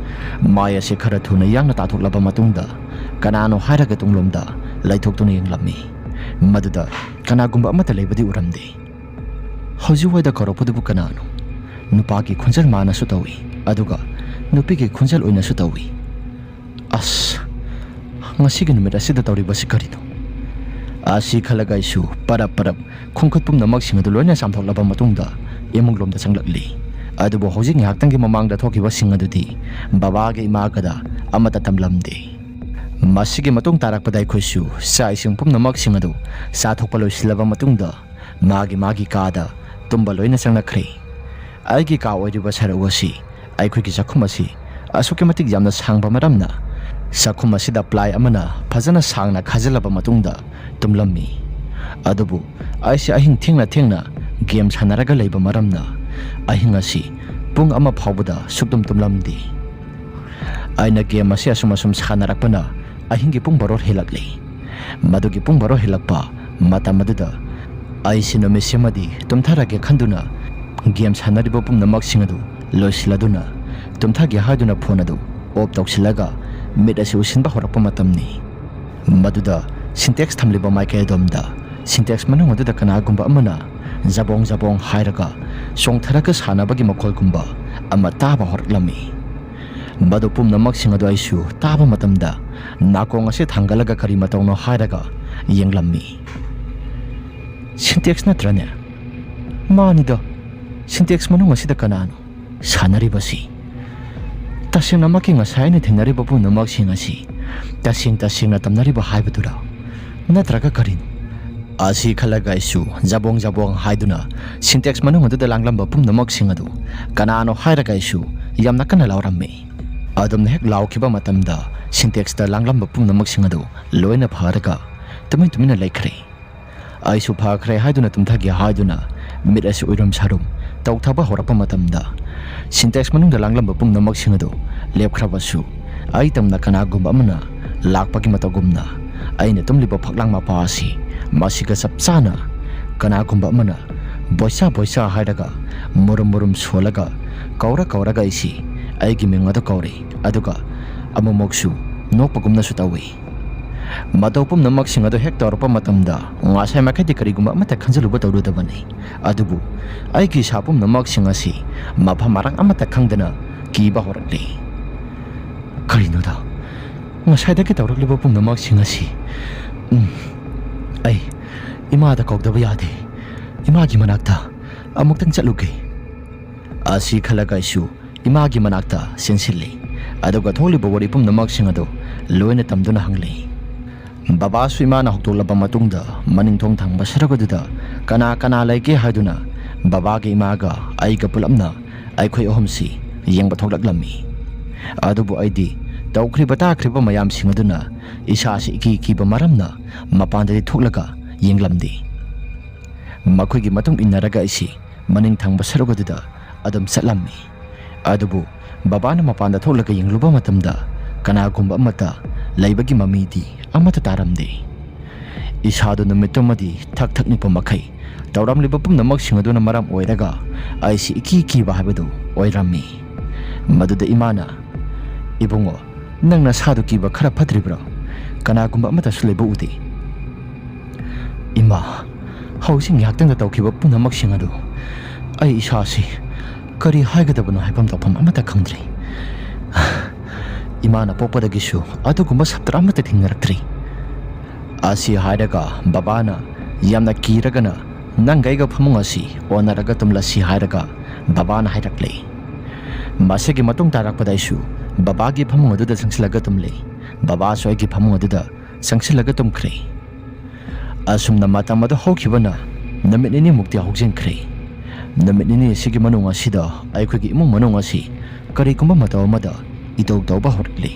ꯃꯥꯏ ꯑꯁꯤ ꯈꯔ ꯊꯨꯅ ꯌꯥꯡꯅ ꯇꯥꯊꯣꯛꯂꯕ ꯃꯇꯨꯡꯗ, ꯀꯅꯥꯅꯣ ꯍꯥꯏꯔꯒ ꯇꯨꯡꯂꯣꯝꯗ ꯂꯩꯊꯣꯛꯇꯨꯅ ꯌꯦꯡꯂꯝꯃꯤ꯫ ꯃꯗꯨꯗ ꯀꯅꯥꯒꯨꯝꯕ ꯑꯃꯠꯇ ꯂꯩꯕꯗꯤ ꯎꯔꯝꯗꯦ꯫ ꯍꯧꯖꯤꯛ ꯋꯥꯏꯗ ꯀꯧꯔꯛꯄꯗꯨꯕꯨ ꯀꯅꯥꯅꯣ? ꯅꯨꯄꯥꯒꯤ ꯈꯣꯟꯖꯦꯜ ꯃꯥꯅꯁꯨ ꯇꯧꯏ, ꯑꯗꯨꯒ ꯅꯨꯄꯤꯒꯤ ꯈꯣꯟꯖꯦꯜ ꯑꯣꯏꯅꯁꯨ ꯇꯧꯏ꯫ ꯑꯁ, ꯉꯁꯤꯒꯤ ꯅꯨꯃꯤꯠ ꯑꯁꯤꯗ ꯇꯧꯔꯤꯕꯁꯤ ꯀꯔꯤꯅꯣ? ꯑꯁꯤ ꯈꯜꯂꯒ ꯑꯩꯁꯨ ꯄꯔꯞ ꯄꯔꯞ ꯈꯣꯡꯈꯨꯠ ꯄꯨꯝꯅꯃꯛꯁꯤꯡ ꯑꯗꯨ ꯂꯣꯏꯅ ꯆꯥꯝꯊꯣꯛꯂꯕ ꯃꯇꯨꯡꯗ ꯏꯃꯨꯡꯂꯣꯝꯗ ꯆꯪꯂꯛꯂꯤ꯫ ꯑꯗꯨꯕꯨ ꯍꯧꯖꯤꯛ ꯉꯥꯏꯍꯥꯛꯇꯪꯒꯤ ꯃꯃꯥꯡꯗ ꯊꯣꯛꯈꯤꯕꯁꯤꯡ ꯑꯗꯨꯗꯤ ꯕꯕꯥꯒ ꯏꯃꯥꯒꯗ ꯑꯃꯠꯇ ꯇꯝꯂꯝꯗꯦ꯫ ꯃꯁꯤꯒꯤ ꯃꯇꯨꯡ ꯇꯥꯔꯛꯄꯗ ꯑꯩꯈꯣꯏꯁꯨ ꯆꯥꯛ ꯏꯁꯤꯡ ꯄꯨꯝꯅꯃꯛꯁꯤꯡ ꯑꯗꯨ ꯆꯥꯊꯣꯛꯄ ꯂꯣꯏꯁꯤꯜꯂꯕ ꯃꯇꯨꯡꯗ ꯃꯥꯒꯤ ꯃꯥꯒꯤ ꯀꯥꯗ ꯇꯨꯝꯕ ꯂꯣꯏꯅ ꯆꯪꯂꯛꯈ꯭ꯔꯦ꯫ ꯑꯩꯒꯤ ꯀꯥ ꯑꯣꯏꯔꯤꯕ ꯁꯔꯨꯛ ꯑꯁꯤ ꯑꯩꯈꯣꯏꯒꯤ ꯆꯥꯛꯈꯨꯝ ꯑꯁꯤ ꯑꯁꯨꯛꯀꯤ ꯃꯇꯤꯛ ꯌꯥꯝꯅ ꯁꯥꯡꯕ ꯃꯔꯝꯅ, ꯆꯥꯛꯈꯨꯝ ꯑꯁꯤꯗ ꯄ꯭ꯂꯥꯏ ꯑꯃꯅ ꯐꯖꯅ ꯁꯥꯡꯅ ꯈꯥꯖꯤꯜꯂꯕ ꯃꯇꯨꯡꯗ ꯇꯨꯝꯂꯝꯃꯤ꯫ ꯑꯗꯨꯕꯨ ꯑꯩꯁꯦ ꯑꯍꯤꯡ ꯊꯦꯡꯅ ꯊꯦꯡꯅ ꯒꯦꯝ ꯁꯥꯟꯅꯔꯒ ꯂꯩꯕ ꯃꯔꯝꯅ ꯑꯍꯤꯡ ꯑꯁꯤ ꯄꯨꯡ ꯑꯃ ꯐꯥꯎꯕꯗ ꯁꯨꯛꯇꯨꯝ ꯇꯨꯝꯂꯝꯗꯦ꯫ ꯑꯩꯅ ꯒꯦꯝ ꯑꯁꯤ ꯑꯁꯨꯝ ꯑꯁꯨꯝ ꯁꯥꯟꯅꯔꯛꯄꯅ ꯑꯍꯤꯡꯒꯤ ꯄꯨꯡ ꯕꯥꯔꯣ ꯍꯦꯜꯂꯛꯂꯤ꯫ ꯃꯗꯨꯒꯤ ꯄꯨꯡ ꯕꯥꯔꯣ ꯍꯦꯜꯂꯛꯄ ꯃꯇꯝ ꯑꯗꯨꯗ ꯑꯩꯁꯤ ꯅꯨꯃꯤꯠꯁꯤꯃꯗꯤ ꯇꯨꯝꯊꯔꯒꯦ ꯈꯟꯗꯨꯅ ꯒꯦꯝ ꯁꯥꯟꯅꯔꯤꯕ ꯄꯨꯝꯅꯃꯛꯁꯤꯡ ꯑꯗꯨ ꯂꯣꯏꯁꯤꯜꯂꯗꯨꯅ ꯇꯨꯝꯊꯒꯦ ꯍꯥꯏꯗꯨꯅ ꯐꯣꯟ ꯑꯗꯨ ꯑꯣꯐ ꯇꯧꯁꯤꯜꯂꯒ ꯃꯤꯠ ꯑꯁꯤ ꯎꯏꯁꯤꯟꯕ ꯍꯧꯔꯛꯄ ꯃꯇꯝꯅꯤ꯫ ꯃꯗꯨꯗ ꯁꯤꯟꯇꯦꯛꯁ ꯊꯝꯂꯤꯕ ꯃꯥꯏꯀꯩ ꯑꯗꯣꯝꯗ ꯁꯤꯟꯇꯦꯛꯁ ꯃꯅꯨꯡ ꯑꯗꯨꯗ ꯀꯅꯥꯒꯨꯝꯕ ꯑꯃꯅ ꯖꯕꯣꯡ ꯖꯕꯣꯡ ꯍꯥꯏꯔꯒ ꯆꯣꯡꯊꯔꯒ ꯁꯥꯟꯅꯕꯒꯤ ꯃꯈꯣꯜꯒꯨꯝꯕ ꯑꯃ ꯇꯥꯕ ꯍꯧꯔꯛꯂꯝꯃꯤ꯫ ꯃꯗꯨ ꯄꯨꯝꯅꯃꯛꯁꯤꯡ ꯑꯗꯨ ꯑꯩꯁꯨ ꯇꯥꯕ ꯃꯇꯝꯗ ꯅꯥꯀꯣꯡ ꯑꯁꯤ ꯊꯥꯡꯒꯠꯂꯒ ꯀꯔꯤ ꯃꯇꯧꯅꯣ ꯍꯥꯏꯔꯒ ꯌꯦꯡꯂꯝꯃꯤ꯫ ꯁꯤꯟꯇꯦꯛꯁ ꯅꯠꯇ꯭ꯔꯅꯦ? ꯃꯥꯅꯤꯗ, ꯁꯤꯟꯇꯦꯛꯁ ꯃꯅꯨꯡ ꯑꯁꯤꯗ ꯀꯅꯥꯅꯣ ꯁꯥꯟꯅꯔꯤꯕꯁꯤ? ꯇꯁꯦꯡꯅꯃꯛꯀꯤ ꯉꯁꯥꯏ ꯑꯩꯅ ꯊꯦꯡꯅꯔꯤꯕ ꯄꯨꯝꯅꯃꯛꯁꯤꯡ ꯑꯁꯤ ꯇꯁꯦꯡ ꯇꯁꯦꯡꯅ ꯇꯝꯅꯔꯤꯕ ꯍꯥꯏꯕꯗꯨꯔꯥ? ꯅꯠꯇ꯭ꯔꯒ ꯀꯔꯤꯅꯣ? ꯑꯁꯤ ꯈꯜꯂꯒ ꯑꯩꯁꯨ ꯖꯕꯣꯡ ꯖꯕꯣꯡ ꯍꯥꯏꯗꯨꯅ ꯁꯤꯟꯇꯦꯛꯁ ꯃꯅꯨꯡ ꯑꯗꯨꯗ ꯂꯥꯡꯂꯝꯕ ꯄꯨꯝꯅꯃꯛꯁꯤꯡ ꯑꯗꯨ ꯀꯅꯥꯅꯣ ꯍꯥꯏꯔꯒ ꯑꯩꯁꯨ ꯌꯥꯝꯅ ꯀꯟꯅ ꯂꯥꯎꯔꯝꯃꯤ꯫ ꯑꯗꯨꯝꯅ ꯍꯦꯛ ꯂꯥꯎꯈꯤꯕ ꯃꯇꯝꯗ ꯁꯤꯟꯇꯦꯛꯁꯇ ꯂꯥꯡꯂꯝꯕ ꯄꯨꯝꯅꯃꯛꯁꯤꯡ ꯑꯗꯨ ꯂꯣꯏꯅ ꯐꯔꯒ ꯇꯨꯃꯤꯟ ꯇꯨꯃꯤꯟꯅ ꯂꯩꯈ꯭ꯔꯦ꯫ ꯑꯩꯁꯨ ꯐꯈ꯭ꯔꯦ ꯍꯥꯏꯗꯨꯅ ꯇꯨꯝꯊꯒꯦ ꯍꯥꯏꯗꯨꯅ ꯃꯤꯠ ꯑꯁꯤ ꯎꯏꯔꯨꯝ ꯁꯥꯔꯨꯝ ꯇꯧꯊꯕ ꯍꯧꯔꯛꯄ ꯃꯇꯝꯗ ꯁꯤꯟꯇꯦꯛꯁ ꯃꯅꯨꯡꯗ ꯂꯥꯡꯂꯝꯕ ꯄꯨꯝꯅꯃꯛꯁꯤꯡ ꯑꯗꯨ ꯂꯦꯞꯈ꯭ꯔꯕꯁꯨ, ꯑꯩ ꯇꯝꯅ ꯀꯅꯥꯒꯨꯝꯕ ꯑꯃꯅ ꯂꯥꯛꯄꯒꯤ ꯃꯇꯧꯒꯨꯝꯅ ꯑꯩꯅ ꯇꯨꯝꯂꯤꯕ ꯐꯛꯂꯥꯡ ꯃꯄꯥ ꯑꯁꯤ ꯃꯁꯤꯒ ꯆꯞ ꯆꯥꯅ ꯀꯅꯥꯒꯨꯝꯕ ꯑꯃꯅ ꯕꯣꯏꯆꯥ ꯕꯣꯏꯆꯥ ꯍꯥꯏꯔꯒ ꯃꯨꯔꯨꯝ ꯃꯨꯔꯨꯝ ꯁꯣꯜꯂꯒ ꯀꯧꯔ ꯀꯧꯔꯒ ꯑꯩꯁꯤ ꯑꯩꯒꯤ ꯃꯤꯡ ꯑꯗꯨ ꯀꯧꯔꯤ꯫ ꯑꯗꯨꯒ ꯑꯃꯨꯛꯃꯨꯛꯁꯨ ꯅꯣꯛꯄꯒꯨꯝꯅꯁꯨ ꯇꯧꯏ꯫ ꯃꯇꯧ ꯄꯨꯝꯅꯃꯛꯁꯤꯡ ꯑꯗꯨ ꯍꯦꯛ ꯇꯧꯔꯛꯄ ꯃꯇꯝꯗ ꯉꯁꯥꯏ ꯃꯈꯩꯗꯤ ꯀꯔꯤꯒꯨꯝꯕ ꯑꯃꯠꯇ ꯈꯟꯖꯤꯜꯂꯨꯕ ꯇꯧꯔꯨꯗꯕꯅꯤ꯫ ꯑꯗꯨꯕꯨ ꯑꯩꯒꯤ ꯏꯁꯥ ꯄꯨꯝꯅꯃꯛꯁꯤꯡ ꯑꯁꯤ ꯃꯐꯝ ꯃꯔꯥꯡ ꯑꯃꯠꯇ ꯈꯪꯗꯅ ꯀꯤꯕ ꯍꯧꯔꯛꯂꯤ꯫ ꯀꯔꯤꯅꯣꯗ? ꯉꯁꯥꯏꯗꯒꯤ ꯇꯧꯔꯛꯂꯤꯕ ꯄꯨꯝꯅꯃꯛꯁꯤꯡ ꯑꯁꯤ, ꯎꯝ, "ꯑꯩ ꯏꯃꯥꯗ ꯀꯧꯗꯕ ꯌꯥꯗꯦ꯫ ꯏꯃꯥꯒꯤ ꯃꯅꯥꯛꯇ ꯑꯃꯨꯛꯇꯪ ꯆꯠꯂꯨꯒꯦ"꯫ ꯑꯁꯤ ꯈꯜꯂꯒ ꯑꯩꯁꯨ ꯏꯃꯥꯒꯤ ꯃꯅꯥꯛꯇ ꯆꯦꯟꯁꯤꯜꯂꯤ꯫ ꯑꯗꯨꯒ ꯊꯣꯛꯂꯤꯕ ꯋꯥꯔꯤ ꯄꯨꯝꯅꯃꯛꯁꯤꯡ ꯑꯗꯨ ꯂꯣꯏꯅ ꯇꯝꯗꯨꯅ ꯍꯪꯂꯤ꯫ ꯕꯕꯥꯁꯨ ꯏꯃꯥꯅ ꯍꯧꯗꯣꯛꯂꯕ ꯃꯇꯨꯡꯗ ꯃꯅꯤꯡ ꯊꯣꯡ ꯊꯪꯕ ꯁꯔꯨꯛ ꯑꯗꯨꯗ ꯀꯅꯥ ꯀꯅꯥ ꯂꯩꯒꯦ ꯍꯥꯏꯗꯨꯅ ꯕꯕꯥꯒ ꯏꯃꯥꯒ ꯑꯩꯒ ꯄꯨꯂꯞꯅ ꯑꯩꯈꯣꯏ ꯑꯍꯨꯝꯁꯤ ꯌꯦꯡꯕ ꯊꯣꯛꯂꯛꯂꯝꯃꯤ꯫ ꯑꯗꯨꯕꯨ ꯑꯩꯗꯤ ꯇꯧꯈ꯭ꯔꯤꯕ ꯇꯥꯈ꯭ꯔꯤꯕ ꯃꯌꯥꯝꯁꯤꯡ ꯑꯗꯨꯅ ꯏꯁꯥꯁꯤ ꯏꯀꯤ ꯀꯤꯕ ꯃꯔꯝꯅ ꯃꯄꯥꯟꯗꯗꯤ ꯊꯣꯛꯂꯒ ꯌꯦꯡꯂꯝꯗꯦ꯫ ꯃꯈꯣꯏꯒꯤ ꯃꯇꯨꯡ ꯏꯟꯅꯔꯒ ꯑꯩꯁꯤ ꯃꯅꯤꯡ ꯊꯪꯕ ꯁꯔꯨꯛ ꯑꯗꯨꯗ ꯑꯗꯨꯝ ꯆꯠꯂꯝꯃꯤ꯫ ꯑꯗꯨꯕꯨ ꯕꯕꯥꯅ ꯃꯄꯥꯟꯗ ꯊꯣꯛꯂꯒ ꯌꯦꯡꯂꯨꯕ ꯃꯇꯝꯗ ꯀꯅꯥꯒꯨꯝꯕ ꯑꯃꯠꯇ ꯂꯩꯕꯒꯤ ꯃꯃꯤꯗꯤ ꯑꯃꯠꯇ ꯇꯥꯔꯝꯗꯦ꯫ ꯏꯁꯥꯗꯨ ꯅꯨꯃꯤꯠꯇꯨꯃꯗꯤ ꯊꯛ ꯊꯛ ꯅꯤꯛꯄ ꯃꯈꯩ ꯇꯧꯔꯝꯂꯤꯕ ꯄꯨꯝꯅꯃꯛꯁꯤꯡ ꯑꯗꯨꯅ ꯃꯔꯝ ꯑꯣꯏꯔꯒ ꯑꯩꯁꯤ ꯏꯀꯤ ꯀꯤꯕ ꯍꯥꯏꯕꯗꯨ ꯑꯣꯏꯔꯝꯃꯤ꯫ ꯃꯗꯨꯗ ꯏꯃꯥꯅ, "ꯏꯕꯨꯡꯉꯣ, ꯅꯪ ꯅꯁꯥꯗꯨ ꯀꯤꯕ ꯈꯔ ꯐꯠꯇ꯭ꯔꯤꯕ꯭ꯔꯣ? ꯀꯅꯥꯒꯨꯝꯕ ꯑꯃꯠꯇꯁꯨ ꯂꯩꯕ ꯎꯗꯦ"꯫ "ꯏꯃꯥ, ꯍꯧꯖꯤꯛ ꯉꯥꯏꯍꯥꯛꯇꯪꯗ ꯇꯧꯈꯤꯕ ꯄꯨꯝꯅꯃꯛꯁꯤꯡ ꯑꯗꯨ ꯑꯩ ꯏꯁꯥꯁꯤ ꯀꯔꯤ ꯍꯥꯏꯒꯗꯕꯅꯣ ꯍꯥꯏꯐꯝ ꯇꯧꯐꯝ ꯑꯃꯠꯇ ꯈꯪꯗ꯭ꯔꯦ"꯫ ꯏꯃꯥꯅ ꯄꯣꯛꯄꯗꯒꯤꯁꯨ ꯑꯗꯨꯒꯨꯝꯕ ꯁꯞꯇ꯭ꯔ ꯑꯃꯠꯇ ꯊꯦꯡꯅꯔꯛꯇ꯭ꯔꯤ꯫ ꯑꯁꯤ ꯍꯥꯏꯔꯒ ꯕꯕꯥꯅ ꯌꯥꯝꯅ ꯀꯤꯔꯒꯅ, "ꯅꯪꯒ ꯑꯩꯒ ꯐꯃꯨꯡ ꯑꯁꯤ ꯑꯣꯟꯅꯔꯒ ꯇꯨꯝꯂꯁꯤ" ꯍꯥꯏꯔꯒ ꯕꯕꯥꯅ ꯍꯥꯏꯔꯛꯂꯦ꯫ ꯃꯁꯤꯒꯤ ꯃꯇꯨꯡ ꯇꯥꯔꯛꯄꯗ ꯑꯩꯁꯨ ꯕꯕꯥꯒꯤ ꯐꯃꯨꯡ ꯑꯗꯨꯗ ꯆꯪꯁꯤꯜꯂꯒ ꯇꯨꯝꯂꯦ꯫ ꯕꯕꯥꯁꯨ ꯑꯩꯒꯤ ꯐꯃꯨꯡ ꯑꯗꯨꯗ ꯆꯪꯁꯤꯜꯂꯒ ꯇꯨꯝꯈ꯭ꯔꯦ꯫ ꯑꯁꯨꯝꯅ ꯃꯇꯝ ꯑꯗꯨ ꯍꯧꯈꯤꯕꯅ ꯅꯨꯃꯤꯠ ꯅꯤꯅꯤꯃꯨꯛꯇꯤ ꯍꯧꯖꯤꯟꯈ꯭ꯔꯦ꯫ ꯅꯨꯃꯤꯠ ꯅꯤꯅꯤ ꯑꯁꯤꯒꯤ ꯃꯅꯨꯡ ꯑꯁꯤꯗ ꯑꯩꯈꯣꯏꯒꯤ ꯏꯃꯨꯡ ꯃꯅꯨꯡ ꯑꯁꯤ ꯀꯔꯤꯒꯨꯝꯕ ꯃꯇꯧ ꯑꯃꯗ ꯏꯇꯧ ꯇꯧꯕ ꯍꯧꯔꯛꯂꯦ꯫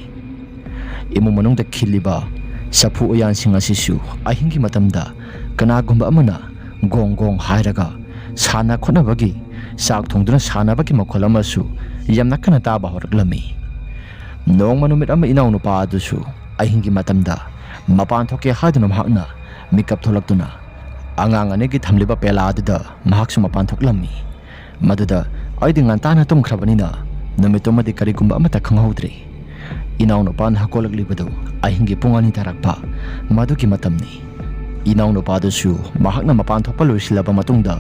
ꯏꯃꯨꯡ ꯃꯅꯨꯡꯗ ꯈꯤꯜꯂꯤꯕ ꯆꯐꯨ ꯎꯌꯥꯟꯁꯤꯡ ꯑꯁꯤꯁꯨ ꯑꯍꯤꯡꯒꯤ ꯃꯇꯝꯗ ꯀꯅꯥꯒꯨꯝꯕ ꯑꯃꯅ ꯒꯣꯡ ꯒꯣꯡ ꯍꯥꯏꯔꯒ ꯁꯥꯟꯅ ꯈꯣꯠꯅꯕꯒꯤ, ꯆꯥꯛ ꯊꯣꯡꯗꯨꯅ ꯁꯥꯟꯅꯕꯒꯤ ꯃꯈꯣꯜ ꯑꯃꯁꯨ ꯌꯥꯝꯅ ꯀꯟꯅ ꯇꯥꯕ ꯍꯧꯔꯛꯂꯝꯃꯤ꯫ ꯅꯣꯡꯃ ꯅꯨꯃꯤꯠ ꯑꯃ ꯏꯅꯥꯎꯅꯨꯄꯥ ꯑꯗꯨꯁꯨ ꯑꯍꯤꯡꯒꯤ ꯃꯇꯝꯗ ꯃꯄꯥꯟ ꯊꯣꯛꯀꯦ ꯍꯥꯏꯗꯨꯅ ꯃꯍꯥꯛꯅ ꯃꯤꯀꯞ ꯊꯣꯛꯂꯛꯇꯨꯅ ꯑꯉꯥꯡ ꯑꯅꯤꯒꯤ ꯊꯝꯂꯤꯕ ꯄꯦꯂꯥ ꯑꯗꯨꯗ ꯃꯍꯥꯛꯁꯨ ꯃꯄꯥꯟ ꯊꯣꯛꯂꯝꯃꯤ꯫ ꯃꯗꯨꯗ ꯑꯩꯗꯤ ꯉꯟꯇꯥꯅ ꯇꯨꯝꯈ꯭ꯔꯕꯅꯤꯅ ꯅꯨꯃꯤꯠꯇꯨꯃꯗꯤ ꯀꯔꯤꯒꯨꯝꯕ ꯑꯃꯠꯇ ꯈꯪꯍꯧꯗ꯭ꯔꯦ꯫ ꯏꯅꯥꯎꯅꯨꯄꯥꯅ ꯍꯧꯒꯠꯂꯛꯂꯤꯕꯗꯨ ꯑꯍꯤꯡꯒꯤ ꯄꯨꯡ ꯑꯅꯤ ꯇꯥꯔꯛꯄ ꯃꯗꯨꯒꯤ ꯃꯇꯝꯅꯤ꯫ ꯏꯅꯥꯎꯅꯨꯄꯥꯗꯨꯁꯨ ꯃꯍꯥꯛꯅ ꯃꯄꯥꯟ ꯊꯣꯛꯄ ꯂꯣꯏꯁꯤꯜꯂꯕ ꯃꯇꯨꯡꯗ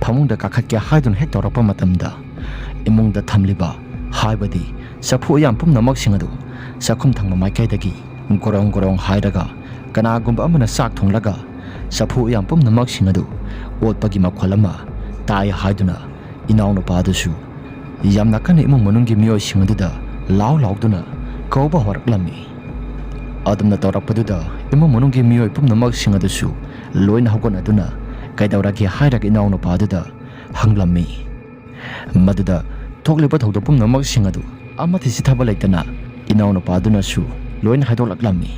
ꯐꯃꯨꯡꯗ ꯀꯥꯈꯠꯀꯦ ꯍꯥꯏꯗꯨꯅ ꯍꯦꯛ ꯇꯧꯔꯛꯄ ꯃꯇꯝꯗ, ꯏꯃꯨꯡꯗ ꯊꯝꯂꯤꯕ, ꯍꯥꯏꯕꯗꯤ ꯆꯐꯨ ꯎꯌꯥꯟ ꯄꯨꯝꯅꯃꯛꯁꯤꯡ ꯑꯗꯨ ꯆꯥꯛꯈꯨꯝ ꯊꯪꯕ ꯃꯥꯏꯀꯩꯗꯒꯤ ꯒꯣꯔꯣꯡ ꯒꯣꯔꯣꯡ ꯍꯥꯏꯔꯒ ꯀꯅꯥꯒꯨꯝꯕ ꯑꯃꯅ ꯆꯥꯛ ꯊꯣꯡꯂꯒ ꯆꯐꯨ ꯎꯌꯥꯟ ꯄꯨꯝꯅꯃꯛꯁꯤꯡ ꯑꯗꯨ ꯑꯣꯠꯄꯒꯤ ꯃꯈꯣꯜ ꯑꯃ ꯇꯥꯏ ꯍꯥꯏꯗꯨꯅ ꯏꯅꯥꯎꯅꯨꯄꯥ ꯑꯗꯨꯁꯨ ꯌꯥꯝꯅ ꯀꯟꯅ ꯏꯃꯨꯡ ꯃꯅꯨꯡꯒꯤ ꯃꯤꯑꯣꯏꯁꯤꯡ ꯑꯗꯨꯗ ꯂꯥꯎ ꯂꯥꯎꯗꯨꯅ ꯀꯧꯕ ꯍꯧꯔꯛꯂꯝꯃꯤ꯫ ꯑꯗꯨꯝꯅ ꯇꯧꯔꯛꯄꯗꯨꯗ ꯏꯃꯨꯡ ꯃꯅꯨꯡꯒꯤ ꯃꯤꯑꯣꯏ ꯄꯨꯝꯅꯃꯛꯁꯤꯡ ꯑꯗꯨꯁꯨ ꯂꯣꯏꯅ ꯍꯧꯒꯠꯅꯗꯨꯅ ꯀꯩꯗꯧꯔꯒꯦ ꯍꯥꯏꯔꯒ ꯏꯅꯥꯎꯅꯨꯄꯥ ꯑꯗꯨꯗ ꯍꯪꯂꯝꯃꯤ꯫ ꯃꯗꯨꯗ ꯊꯣꯛꯂꯤꯕ ꯊꯧꯗꯣꯛ ꯄꯨꯝꯅꯃꯛꯁꯤꯡ ꯑꯗꯨ ꯑꯃꯠꯇ ꯆꯤꯊꯕ ꯂꯩꯇꯅ ꯏꯅꯥꯎꯅꯨꯄꯥ ꯑꯗꯨꯅꯁꯨ ꯂꯣꯏꯅ ꯍꯥꯏꯗꯣꯛꯂꯛꯂꯝꯃꯤ꯫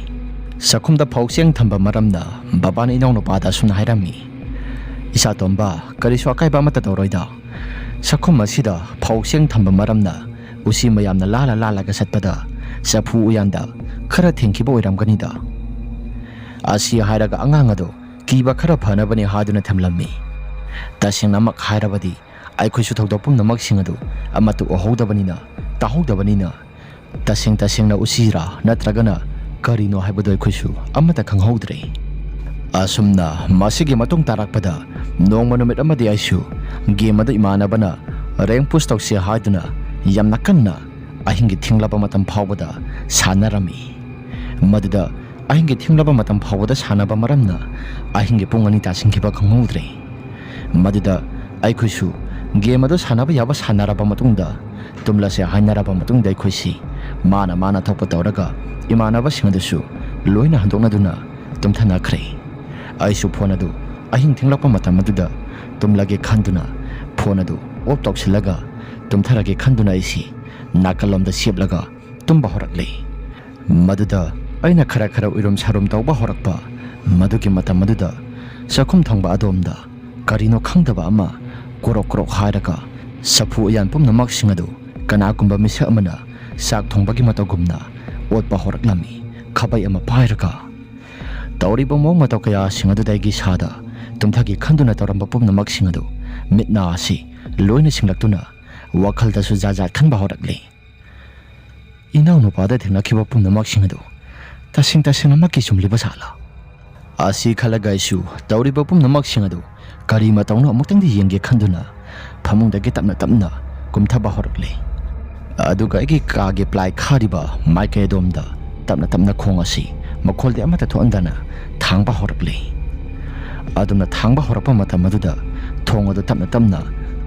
ꯆꯥꯛꯈꯨꯝꯗ ꯐꯧ ꯆꯦꯡ ꯊꯝꯕ ꯃꯔꯝꯅ ꯕꯕꯥꯅ ꯏꯅꯥꯎꯅꯨꯄꯥꯗ ꯑꯁꯨꯝꯅ ꯍꯥꯏꯔꯝꯃꯤ, "ꯏꯆꯥꯇꯣꯝꯕ, ꯀꯔꯤꯁꯨ ꯑꯀꯥꯏꯕ ꯑꯃꯠꯇ ꯇꯧꯔꯣꯏꯗ꯫ ꯆꯥꯛꯈꯨꯝ ꯑꯁꯤꯗ ꯐꯧ ꯆꯦꯡ ꯊꯝꯕ ꯃꯔꯝꯅ ꯎꯆꯤ ꯃꯌꯥꯝꯅ ꯂꯥꯜꯂ ꯂꯥꯜꯂꯒ ꯆꯠꯄꯗ ꯆꯐꯨ ꯎꯌꯥꯟꯗ ꯈꯔ ꯊꯦꯡꯈꯤꯕ ꯑꯣꯏꯔꯝꯒꯅꯤꯗ"꯫ ꯑꯁꯤ ꯍꯥꯏꯔꯒ ꯑꯉꯥꯡ ꯑꯗꯨ ꯀꯤꯕ ꯈꯔ ꯐꯅꯕꯅꯤ ꯍꯥꯏꯗꯨꯅ ꯊꯝꯂꯝꯃꯤ꯫ ꯇꯁꯦꯡꯅꯃꯛ ꯍꯥꯏꯔꯕꯗꯤ ꯑꯩꯈꯣꯏꯁꯨ ꯊꯧꯗꯣꯛ ꯄꯨꯝꯅꯃꯛꯁꯤꯡ ꯑꯗꯨ ꯑꯃꯠꯇ ꯎꯍꯧꯗꯕꯅꯤꯅ, ꯇꯥꯍꯧꯗꯕꯅꯤꯅ, ꯇꯁꯦꯡ ꯇꯁꯦꯡꯅ ꯎꯆꯤꯔꯥ ꯅꯠꯇ꯭ꯔꯒꯅ ꯀꯔꯤꯅꯣ ꯍꯥꯏꯕꯗꯨ ꯑꯩꯈꯣꯏꯁꯨ ꯑꯃꯠꯇ ꯈꯪꯍꯧꯗ꯭ꯔꯦ꯫ ꯑꯁꯨꯝꯅ ꯃꯁꯤꯒꯤ ꯃꯇꯨꯡ ꯇꯥꯔꯛꯄꯗ ꯅꯣꯡꯃ ꯅꯨꯃꯤꯠ ꯑꯃꯗꯤ ꯑꯩꯁꯨ ꯒꯦꯝ ꯑꯗꯨ ꯏꯃꯥꯟꯅꯕꯅ ꯔꯦꯡ ꯄꯨꯁ ꯇꯧꯁꯤ ꯍꯥꯏꯗꯨꯅ ꯌꯥꯝꯅ ꯀꯟꯅ ꯑꯍꯤꯡꯒꯤ ꯊꯦꯡꯂꯕ ꯃꯇꯝ ꯐꯥꯎꯕꯗ ꯁꯥꯟꯅꯔꯝꯃꯤ꯫ ꯃꯗꯨꯗ ꯑꯍꯤꯡꯒꯤ ꯊꯦꯡꯂꯕ ꯃꯇꯝ ꯐꯥꯎꯕꯗ ꯁꯥꯟꯅꯕ ꯃꯔꯝꯅ ꯑꯍꯤꯡꯒꯤ ꯄꯨꯡ ꯑꯅꯤ ꯇꯥꯁꯤꯟꯈꯤꯕ ꯈꯪꯍꯧꯗ꯭ꯔꯦ꯫ ꯃꯗꯨꯗ ꯑꯩꯈꯣꯏꯁꯨ ꯒꯦꯝ ꯑꯗꯨ ꯁꯥꯟꯅꯕ ꯌꯥꯕ ꯁꯥꯟꯅꯔꯕ ꯃꯇꯨꯡꯗ, ꯇꯨꯝꯂꯁꯦ ꯍꯥꯏꯅꯔꯕ ꯃꯇꯨꯡꯗ, ꯑꯩꯈꯣꯏꯁꯤ ꯃꯥꯅ ꯃꯥꯅ ꯊꯣꯛꯄ ꯇꯧꯔꯒ ꯏꯃꯥꯟꯅꯕꯁꯤꯡ ꯑꯗꯨꯁꯨ ꯂꯣꯏꯅ ꯍꯟꯗꯣꯛꯅꯗꯨꯅ ꯇꯨꯝꯊꯅꯈ꯭ꯔꯦ꯫ ꯑꯩꯁꯨ ꯐꯣꯟ ꯑꯗꯨ ꯑꯍꯤꯡ ꯊꯦꯡꯂꯛꯄ ꯃꯇꯝ ꯑꯗꯨꯗ ꯇꯨꯝꯂꯒꯦ ꯈꯟꯗꯨꯅ ꯐꯣꯟ ꯑꯗꯨ ꯑꯣꯐ ꯇꯧꯁꯤꯜꯂꯒ ꯇꯨꯝꯊꯔꯒꯦ ꯈꯟꯗꯨꯅ ꯑꯩꯁꯤ ꯅꯥꯀꯜꯂꯣꯝꯗ ꯁꯦꯞꯂꯒ ꯇꯨꯝꯕ ꯍꯧꯔꯛꯂꯦ꯫ ꯃꯗꯨꯗ ꯑꯩꯅ ꯈꯔ ꯈꯔ ꯎꯏꯔꯨꯝ ꯁꯥꯔꯨꯝ ꯇꯧꯕ ꯍꯧꯔꯛꯄ ꯃꯗꯨꯒꯤ ꯃꯇꯝ ꯑꯗꯨꯗ ꯆꯥꯛꯈꯨꯝ ꯊꯪꯕ ꯑꯗꯣꯝꯗ ꯀꯔꯤꯅꯣ ꯈꯪꯗꯕ ꯑꯃ ꯀ꯭ꯔꯣꯛ ꯀ꯭ꯔꯣꯛ ꯍꯥꯏꯔꯒ ꯆꯐꯨ ꯎꯌꯥꯟ ꯄꯨꯝꯅꯃꯛꯁꯤꯡ ꯑꯗꯨ ꯀꯅꯥꯒꯨꯝꯕ ꯃꯤꯁꯛ ꯑꯃꯅ ꯆꯥꯛ ꯊꯣꯡꯕꯒꯤ ꯃꯇꯧꯒꯨꯝꯅ ꯑꯣꯠꯄ ꯍꯧꯔꯛꯂꯝꯃꯤ꯫ ꯈꯥꯕꯩ ꯑꯃ ꯄꯥꯏꯔꯒ ꯇꯧꯔꯤꯕ ꯃꯑꯣꯡ ꯃꯇꯧ ꯀꯌꯥꯁꯤꯡ ꯑꯗꯨꯗ ꯑꯩꯒꯤ ꯏꯁꯥꯗ ꯇꯨꯝꯊꯒꯦ ꯈꯟꯗꯨꯅ ꯇꯧꯔꯝꯕ ꯄꯨꯝꯅꯃꯛꯁꯤꯡ ꯑꯗꯨ ꯃꯤꯠ ꯅꯥ ꯑꯁꯤ ꯂꯣꯏꯅ ꯁꯤꯡꯂꯛꯇꯨꯅ ꯋꯥꯈꯜꯗꯁꯨ ꯖꯥꯠ ꯖꯥꯠ ꯈꯟꯕ ꯍꯧꯔꯛꯂꯤ꯫ ꯏꯅꯥꯎꯅꯨꯄꯥꯗ ꯊꯦꯡꯅꯈꯤꯕ ꯄꯨꯝꯅꯃꯛꯁꯤꯡ ꯑꯗꯨ ꯇꯁꯦꯡ ꯇꯁꯦꯡꯅꯃꯛꯀꯤ ꯆꯨꯝꯂꯤꯕ ꯖꯥꯠꯂꯥ? ꯑꯁꯤ ꯈꯜꯂꯒ ꯑꯩꯁꯨ ꯇꯧꯔꯤꯕ ꯄꯨꯝꯅꯃꯛꯁꯤꯡ ꯑꯗꯨ ꯀꯔꯤ ꯃꯇꯧꯅꯣ ꯑꯃꯨꯛꯇꯪꯗꯤ ꯌꯦꯡꯒꯦ ꯈꯟꯗꯨꯅ ꯐꯃꯨꯡꯗꯒꯤ ꯇꯞꯅ ꯇꯞꯅ ꯀꯨꯝꯊꯕ ꯍꯧꯔꯛꯂꯦ꯫ ꯑꯗꯨꯒ ꯑꯩꯒꯤ ꯀꯥꯒꯤ ꯄ꯭ꯂꯥꯏ ꯈꯥꯔꯤꯕ ꯃꯥꯏꯀꯩ ꯑꯗꯣꯝꯗ ꯇꯞꯅ ꯇꯞꯅ ꯈꯣꯡ ꯑꯁꯤ ꯃꯈꯣꯜꯗꯤ ꯑꯃꯠꯇ ꯊꯣꯛꯍꯟꯗꯅ ꯊꯥꯡꯕ ꯍꯧꯔꯛꯂꯦ꯫ ꯑꯗꯨꯅ ꯊꯥꯡꯕ ꯍꯧꯔꯛꯄ ꯃꯇꯝ ꯑꯗꯨꯗ ꯊꯣꯡ ꯑꯗꯨ ꯇꯞꯅ ꯇꯞꯅ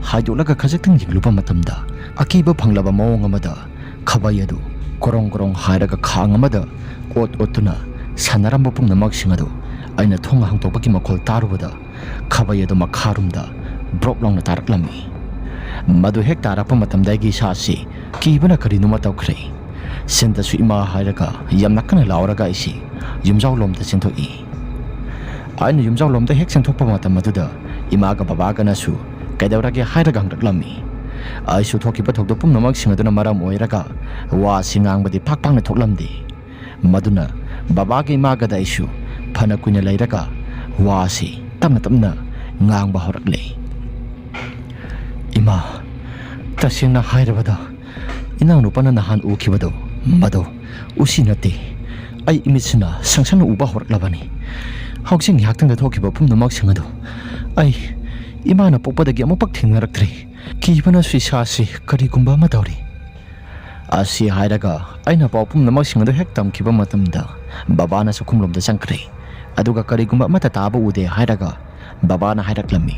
ꯍꯥꯏꯗꯣꯛꯂꯒ ꯈꯖꯤꯛꯇꯪ ꯌꯦꯡꯂꯨꯕ ꯃꯇꯝꯗ, ꯑꯀꯤꯕ ꯐꯪꯂꯕ ꯃꯑꯣꯡ ꯑꯃꯗ ꯈꯥꯕꯩ ꯑꯗꯨ ꯀ꯭ꯔꯣꯡ ꯀ꯭ꯔꯣꯡ ꯍꯥꯏꯔꯒ ꯈꯥꯡ ꯑꯃꯗ ꯑꯣꯠ ꯑꯣꯠꯇꯨꯅ ꯁꯥꯟꯅꯔꯝꯕ ꯄꯨꯝꯅꯃꯛꯁꯤꯡ ꯑꯗꯨ ꯑꯩꯅ ꯊꯣꯡ ꯍꯥꯡꯗꯣꯛꯄꯒꯤ ꯃꯈꯣꯜ ꯇꯥꯔꯨꯕꯗ ꯈꯥꯕꯩ ꯑꯗꯨ ꯃꯈꯥꯔꯣꯝꯗ ꯕ꯭ꯔꯣꯛ ꯂꯥꯎꯅ ꯇꯥꯔꯛꯂꯝꯃꯤ꯫ ꯃꯗꯨ ꯍꯦꯛ ꯇꯥꯔꯛꯄ ꯃꯇꯝꯗ ꯑꯩꯒꯤ ꯏꯁꯥꯁꯤ ꯀꯤꯕꯅ ꯀꯔꯤꯅꯣꯃ ꯇꯧꯈ꯭ꯔꯦ꯫ ꯁꯤꯟꯗꯁꯨ "ꯏꯃꯥ" ꯍꯥꯏꯔꯒ ꯌꯥꯝꯅ ꯀꯟꯅ ꯂꯥꯎꯔꯒ ꯑꯩꯁꯤ ꯌꯨꯝꯖꯥꯎꯂꯣꯝꯗ ꯆꯦꯟꯊꯣꯛꯏ꯫ ꯑꯩꯅ ꯌꯨꯝꯖꯥꯎꯂꯣꯝꯗ ꯍꯦꯛ ꯆꯦꯟꯊꯣꯛꯄ ꯃꯇꯝ ꯑꯗꯨꯗ ꯏꯃꯥꯒ ꯕꯕꯥꯒꯅꯁꯨ "ꯀꯩꯗꯧꯔꯒꯦ?" ꯍꯥꯏꯔꯒ ꯍꯪꯂꯛꯂꯝꯃꯤ꯫ ꯑꯩꯁꯨ ꯊꯣꯛꯈꯤꯕ ꯊꯧꯗꯣꯛ ꯄꯨꯝꯅꯃꯛꯁꯤꯡ ꯑꯗꯨꯅ ꯃꯔꯝ ꯑꯣꯏꯔꯒ ꯋꯥꯁꯤ ꯉꯥꯡꯕꯗꯤ ꯄꯥꯛ ꯄꯥꯛꯅ ꯊꯣꯛꯂꯝꯗꯦ꯫ ꯃꯗꯨꯅ ꯕꯕꯥꯒ ꯏꯃꯥꯒꯗ ꯑꯩꯁꯨ ꯐꯅ ꯀꯨꯏꯅ ꯂꯩꯔꯒ ꯋꯥꯁꯤ ꯇꯞꯅ ꯇꯞꯅ ꯉꯥꯡꯕ ꯍꯧꯔꯛꯂꯦ꯫ "ꯏꯃꯥ, ꯇꯁꯦꯡꯅ ꯍꯥꯏꯔꯕꯗ, ꯏꯅꯥꯎꯅꯨꯄꯥꯅ ꯅꯍꯥꯟ ꯎꯈꯤꯕꯗꯣ, ꯃꯗꯣ ꯎꯁꯤ ꯅꯠꯇꯦ꯫ ꯑꯩ ꯏꯃꯤꯠꯁꯤꯅ ꯁꯪꯁꯪꯅ ꯎꯕ ꯍꯧꯔꯛꯂꯕꯅꯤ꯫ ꯍꯧꯖꯤꯛ ꯉꯥꯏꯍꯥꯛꯇꯪꯗ ꯊꯣꯛꯈꯤꯕ ꯄꯨꯝꯅꯃꯛꯁꯤꯡ ꯑꯗꯨ ꯑꯩ ꯏꯃꯥꯅ ꯄꯣꯛꯄꯗꯒꯤ ꯑꯃꯨꯛꯐꯥꯎ ꯊꯦꯡꯅꯔꯛꯇ꯭ꯔꯤ꯫ ꯀꯤꯕꯅꯁꯨ ꯏꯁꯥꯁꯤ ꯀꯔꯤꯒꯨꯝꯕ ꯑꯃ ꯇꯧꯔꯤ"꯫ ꯑꯁꯤ ꯍꯥꯏꯔꯒ ꯑꯩꯅ ꯄꯥꯎ ꯄꯨꯝꯅꯃꯛꯁꯤꯡ ꯑꯗꯨ ꯍꯦꯛ ꯇꯝꯈꯤꯕ ꯃꯇꯝꯗ ꯕꯕꯥꯅ ꯆꯥꯛꯈꯨꯝꯂꯣꯝꯗ ꯆꯪꯈ꯭ꯔꯦ꯫ ꯑꯗꯨꯒ "ꯀꯔꯤꯒꯨꯝꯕ ꯑꯃꯠꯇ ꯇꯥꯕ ꯎꯗꯦ" ꯍꯥꯏꯔꯒ ꯕꯕꯥꯅ ꯍꯥꯏꯔꯛꯂꯝꯃꯤ꯫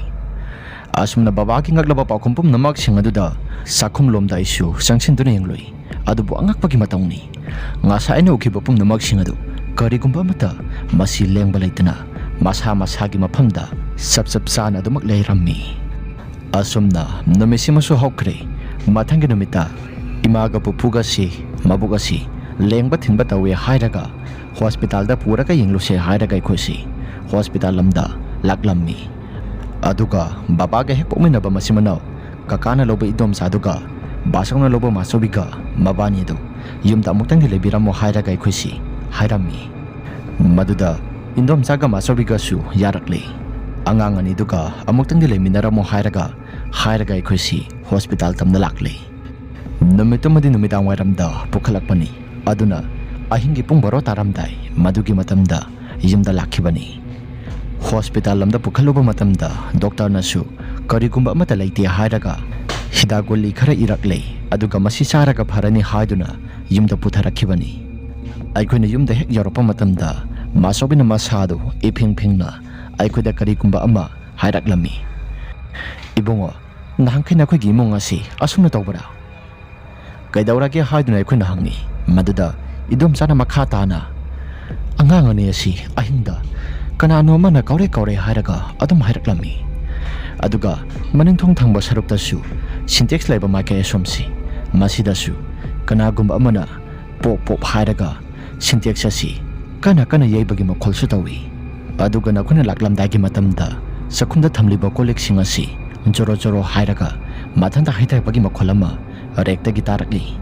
ꯑꯁꯨꯝꯅ ꯕꯕꯥꯒꯤ ꯉꯛꯂꯕ ꯄꯥꯎꯈꯨꯝ ꯄꯨꯝꯅꯃꯛꯁꯤꯡ ꯑꯗꯨꯗ ꯆꯥꯛꯈꯨꯝꯂꯣꯝꯗ ꯑꯩꯁꯨ ꯆꯪꯁꯤꯟꯗꯨꯅ ꯌꯦꯡꯂꯨꯏ꯫ ꯑꯗꯨꯕꯨ ꯑꯉꯛꯄꯒꯤ ꯃꯇꯧꯅꯤ, ꯉꯁꯥꯏ ꯑꯩꯅ ꯎꯈꯤꯕ ꯄꯨꯝꯅꯃꯛꯁꯤꯡ ꯑꯗꯨ ꯀꯔꯤꯒꯨꯝꯕ ꯑꯃꯠꯇ ꯃꯁꯤ ꯂꯦꯡꯕ ꯂꯩꯇꯅ ꯃꯁꯥ ꯃꯁꯥꯒꯤ ꯃꯐꯝꯗ ꯆꯞ ꯆꯞ ꯆꯥꯅ ꯑꯗꯨꯃꯛ ꯂꯩꯔꯝꯃꯤ꯫ ꯑꯁꯨꯝꯅ ꯅꯨꯃꯤꯠꯁꯤꯃꯁꯨ ꯍꯧꯈ꯭ꯔꯦ꯫ ꯃꯊꯪꯒꯤ ꯅꯨꯃꯤꯠꯇ ꯏꯃꯥꯒ ꯄꯨꯄꯨꯒꯁꯤ ꯃꯕꯨꯛ ꯑꯁꯤ ꯂꯦꯡꯕ ꯊꯤꯟꯕ ꯇꯧꯏ ꯍꯥꯏꯔꯒ ꯍꯣꯁꯄꯤꯇꯥꯜꯗ ꯄꯨꯔꯒ ꯌꯦꯡꯂꯨꯁꯦ ꯍꯥꯏꯔꯒ ꯑꯩꯈꯣꯏꯁꯤ ꯍꯣꯁꯄꯤꯇꯥꯜ ꯂꯝꯗ ꯂꯥꯛꯂꯝꯃꯤ꯫ ꯑꯗꯨꯒ ꯕꯕꯥꯒ ꯍꯦꯛ ꯄꯣꯛꯃꯤꯟꯅꯕ ꯃꯆꯤꯟ ꯃꯅꯥꯎ ꯀꯀꯥꯅ ꯂꯧꯕ ꯏꯗꯣꯝꯆꯥꯗꯨꯒ ꯕꯥꯆꯧꯅ ꯂꯧꯕ ꯃꯥꯆꯧꯕꯤꯒ ꯃꯕꯥꯅꯤ ꯑꯗꯨ ꯌꯨꯝꯗ ꯑꯃꯨꯛꯇꯪꯗꯤ ꯂꯩꯕꯤꯔꯝꯃꯣ ꯍꯥꯏꯔꯒ ꯑꯩꯈꯣꯏꯁꯤ ꯍꯥꯏꯔꯝꯃꯤ꯫ ꯃꯗꯨꯗ ꯏꯟꯗꯣꯝꯆꯥꯒ ꯃꯥꯆꯧꯕꯤꯒꯁꯨ ꯌꯥꯔꯛꯂꯦ꯫ ꯑꯉꯥꯡ ꯑꯅꯤꯗꯨꯒ ꯑꯃꯨꯛꯇꯪꯗꯤ ꯂꯩꯃꯤꯟꯅꯔꯝꯃꯣ ꯍꯥꯏꯔꯒ ꯍꯥꯏꯔꯒ ꯑꯩꯈꯣꯏꯁꯤ ꯍꯣꯁꯄꯤꯇꯥꯜ ꯇꯝꯅ ꯂꯥꯛꯂꯦ꯫ ꯅꯨꯃꯤꯠꯇꯨꯃꯗꯤ ꯅꯨꯃꯤꯗꯥꯡ ꯋꯥꯏꯔꯝꯗ ꯄꯨꯈꯠꯂꯛꯄꯅꯤ꯫ ꯑꯗꯨꯅ ꯑꯍꯤꯡꯒꯤ ꯄꯨꯡ ꯕꯥꯔꯣ ꯇꯥꯔꯝꯗꯥꯏ ꯃꯗꯨꯒꯤ ꯃꯇꯝꯗ ꯌꯨꯝꯗ ꯂꯥꯛꯈꯤꯕꯅꯤ꯫ ꯍꯣꯁꯄꯤꯇꯥꯜ ꯂꯝꯗ ꯄꯨꯈꯠꯂꯨꯕ ꯃꯇꯝꯗ ꯗꯣꯛꯇꯔꯅꯁꯨ ꯀꯔꯤꯒꯨꯝꯕ ꯑꯃꯠꯇ ꯂꯩꯇꯦ ꯍꯥꯏꯔꯒ ꯍꯤꯗꯥꯛ ꯒꯨꯂꯤ ꯈꯔ ꯏꯔꯛꯂꯦ꯫ ꯑꯗꯨꯒ ꯃꯁꯤ ꯆꯥꯔꯒ ꯐꯔꯅꯤ ꯍꯥꯏꯗꯨꯅ ꯌꯨꯝꯗ ꯄꯨꯊꯔꯛꯈꯤꯕꯅꯤ꯫ ꯑꯩꯈꯣꯏꯅ ꯌꯨꯝꯗ ꯍꯦꯛ ꯌꯧꯔꯛꯄ ꯃꯇꯝꯗ ꯃꯥꯆꯧꯕꯤꯅ ꯃꯁꯥꯗꯨ ꯏꯐꯤꯡ ꯐꯤꯡꯅ ꯑꯩꯈꯣꯏꯗ ꯀꯔꯤꯒꯨꯝꯕ ꯑꯃ ꯍꯥꯏꯔꯛꯂꯝꯃꯤ꯫ "ꯏꯕꯨꯡꯉꯣ, ꯅꯍꯥꯟꯈꯩ ꯅꯈꯣꯏꯒꯤ ꯏꯃꯨꯡ ꯑꯁꯤ ꯑꯁꯨꯝꯅ ꯇꯧꯕ꯭ꯔꯥ?" "ꯀꯩꯗꯧꯔꯒꯦ?" ꯍꯥꯏꯗꯨꯅ ꯑꯩꯈꯣꯏꯅ ꯍꯪꯉꯤ꯫ ꯃꯗꯨꯗ ꯏꯗꯣꯝꯆꯥꯅ ꯃꯈꯥ ꯇꯥꯅ, "ꯑꯉꯥꯡ ꯑꯅꯤ ꯑꯁꯤ ꯑꯍꯤꯡꯗ ꯀꯅꯥꯅꯣ ꯑꯃꯅ ꯀꯧꯔꯦ ꯀꯧꯔꯦ ꯍꯥꯏꯔꯒ ꯑꯗꯨꯝ ꯍꯥꯏꯔꯛꯂꯝꯃꯤ꯫ ꯑꯗꯨꯒ ꯃꯅꯤꯡꯊꯣꯡ ꯊꯪꯕ ꯁꯔꯨꯛꯇꯁꯨ ꯁꯤꯟꯇꯦꯛꯁ ꯂꯩꯕ ꯃꯥꯏꯀꯩ ꯑꯁꯣꯝꯁꯤ, ꯃꯁꯤꯗꯁꯨ ꯀꯅꯥꯒꯨꯝꯕ ꯑꯃꯅ ꯄꯣꯞ ꯄꯣꯞ ꯍꯥꯏꯔꯒ ꯁꯤꯟꯇꯦꯛꯁ ꯑꯁꯤ ꯀꯟꯅ ꯀꯟꯅ ꯌꯩꯕꯒꯤ ꯃꯈꯣꯜꯁꯨ ꯇꯧꯏ꯫ ꯑꯗꯨꯒ ꯅꯈꯣꯏꯅ ꯂꯥꯛꯂꯝꯗꯥꯏꯒꯤ ꯃꯇꯝꯗ ꯆꯥꯛꯈꯨꯝꯗ ꯊꯝꯂꯤꯕ ꯀꯣꯜ ꯂꯤꯛꯁꯤꯡ ꯑꯁꯤ ꯖꯣꯔꯣ ꯖꯣꯔꯣ ꯍꯥꯏꯔꯒ ꯃꯊꯟꯇ ꯍꯩꯊꯔꯛꯄꯒꯤ ꯃꯈꯣꯜ ꯑꯃ ꯔꯦꯛꯇꯒꯤ ꯇꯥꯔꯛꯂꯤ꯫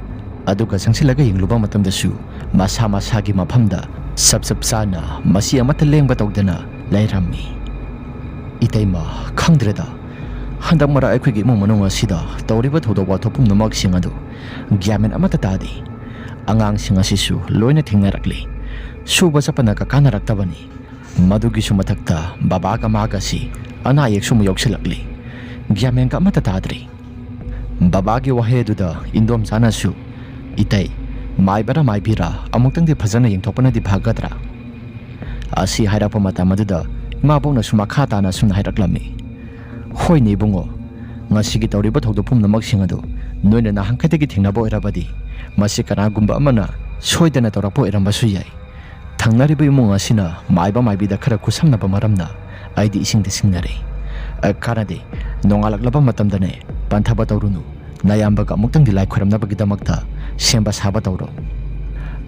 ꯑꯗꯨꯒ ꯆꯪꯁꯤꯜꯂꯒ ꯌꯦꯡꯂꯨꯕ ꯃꯇꯝꯗꯁꯨ ꯃꯁꯥ ꯃꯁꯥꯒꯤ ꯃꯐꯝꯗ ꯆꯞ ꯆꯞ ꯆꯥꯅ ꯃꯁꯤ ꯑꯃꯠꯇ ꯂꯦꯡꯕ ꯇꯧꯗꯅ ꯂꯩꯔꯝꯃꯤ꯫ ꯏꯇꯩꯃ, ꯈꯪꯗ꯭ꯔꯦꯗ, ꯍꯟꯗꯛ ꯃꯔꯛ ꯑꯩꯈꯣꯏꯒꯤ ꯏꯃꯨꯡ ꯃꯅꯨꯡ ꯑꯁꯤꯗ ꯇꯧꯔꯤꯕ ꯊꯧꯗꯣꯛ ꯋꯥꯊꯣꯛ ꯄꯨꯝꯅꯃꯛꯁꯤꯡ ꯑꯗꯨ ꯒ꯭ꯌꯥꯟ ꯃꯦꯟ ꯑꯃꯠꯇ ꯇꯥꯗꯦ꯫ ꯑꯉꯥꯡꯁꯤꯡ ꯑꯁꯤꯁꯨ ꯂꯣꯏꯅ ꯊꯦꯡꯅꯔꯛꯂꯤ꯫ ꯁꯨꯕ ꯆꯠꯄꯅ ꯀꯀꯥꯟꯅꯔꯛꯇꯕꯅꯤ꯫ ꯃꯗꯨꯒꯤꯁꯨ ꯃꯊꯛꯇ ꯕꯕꯥꯒ ꯃꯥꯒꯁꯤ ꯑꯅꯥ ꯑꯌꯦꯛꯁꯨ ꯑꯃꯨꯛ ꯌꯥꯎꯁꯤꯜꯂꯛꯂꯤ꯫ ꯒ꯭ꯌꯥꯟ ꯃꯦꯟꯒ ꯑꯃꯠꯇ ꯇꯥꯗ꯭ꯔꯤ꯫" ꯕꯕꯥꯒꯤ ꯋꯥꯍꯩ ꯑꯗꯨꯗ ꯏꯟꯗꯣꯝꯆꯥꯅꯁꯨ, "ꯏꯇꯩ, ꯃꯥꯏꯕꯔꯥ ꯃꯥꯏꯕꯤꯔꯥ ꯑꯃꯨꯛꯇꯪꯗꯤ ꯐꯖꯅ ꯌꯦꯡꯊꯣꯛꯄꯅꯗꯤ ꯐꯒꯗ꯭ꯔꯥ?" ꯑꯁꯤ ꯍꯥꯏꯔꯛꯄ ꯃꯇꯝ ꯑꯗꯨꯗ ꯏꯃꯥꯕꯣꯛꯅꯁꯨ ꯃꯈꯥ ꯇꯥꯅ ꯑꯁꯨꯝꯅ ꯍꯥꯏꯔꯛꯂꯝꯃꯤ, "ꯍꯣꯏꯅꯦ ꯏꯕꯨꯡꯉꯣ, ꯉꯁꯤꯒꯤ ꯇꯧꯔꯤꯕ ꯊꯧꯗꯣꯛ ꯄꯨꯝꯅꯃꯛꯁꯤꯡ ꯑꯗꯨ ꯅꯣꯏꯅ ꯅꯍꯥꯟꯈꯩꯗꯒꯤ ꯊꯦꯡꯅꯕ ꯑꯣꯏꯔꯕꯗꯤ ꯃꯁꯤ ꯀꯅꯥꯒꯨꯝꯕ ꯑꯃꯅ ꯁꯣꯏꯗꯅ ꯇꯧꯔꯛꯄ ꯑꯣꯏꯔꯝꯕꯁꯨ ꯌꯥꯏ꯫ ꯊꯪꯅꯔꯤꯕ ꯏꯃꯨꯡ ꯑꯁꯤꯅ ꯃꯥꯏꯕ ꯃꯥꯏꯕꯤꯗ ꯈꯔ ꯈꯨꯠꯁꯝꯅꯕ ꯃꯔꯝꯅ ꯑꯩꯗꯤ ꯏꯁꯤꯡꯗ ꯁꯤꯡꯅꯔꯦ꯫ ꯑ, ꯀꯥꯟꯅꯗꯦ, ꯅꯣꯡꯉꯥꯜꯂꯛꯂꯕ ꯃꯇꯝꯗꯅꯦ ꯄꯟꯊꯕ ꯇꯧꯔꯨꯅꯨ꯫ ꯅꯌꯥꯝꯕꯒ ꯑꯃꯨꯛꯇꯪꯗꯤ ꯂꯥꯏ ꯈꯣꯏꯔꯝꯅꯕꯒꯤꯗꯃꯛꯇ ꯁꯦꯝꯕ ꯁꯥꯕ ꯇꯧꯔꯣ꯫"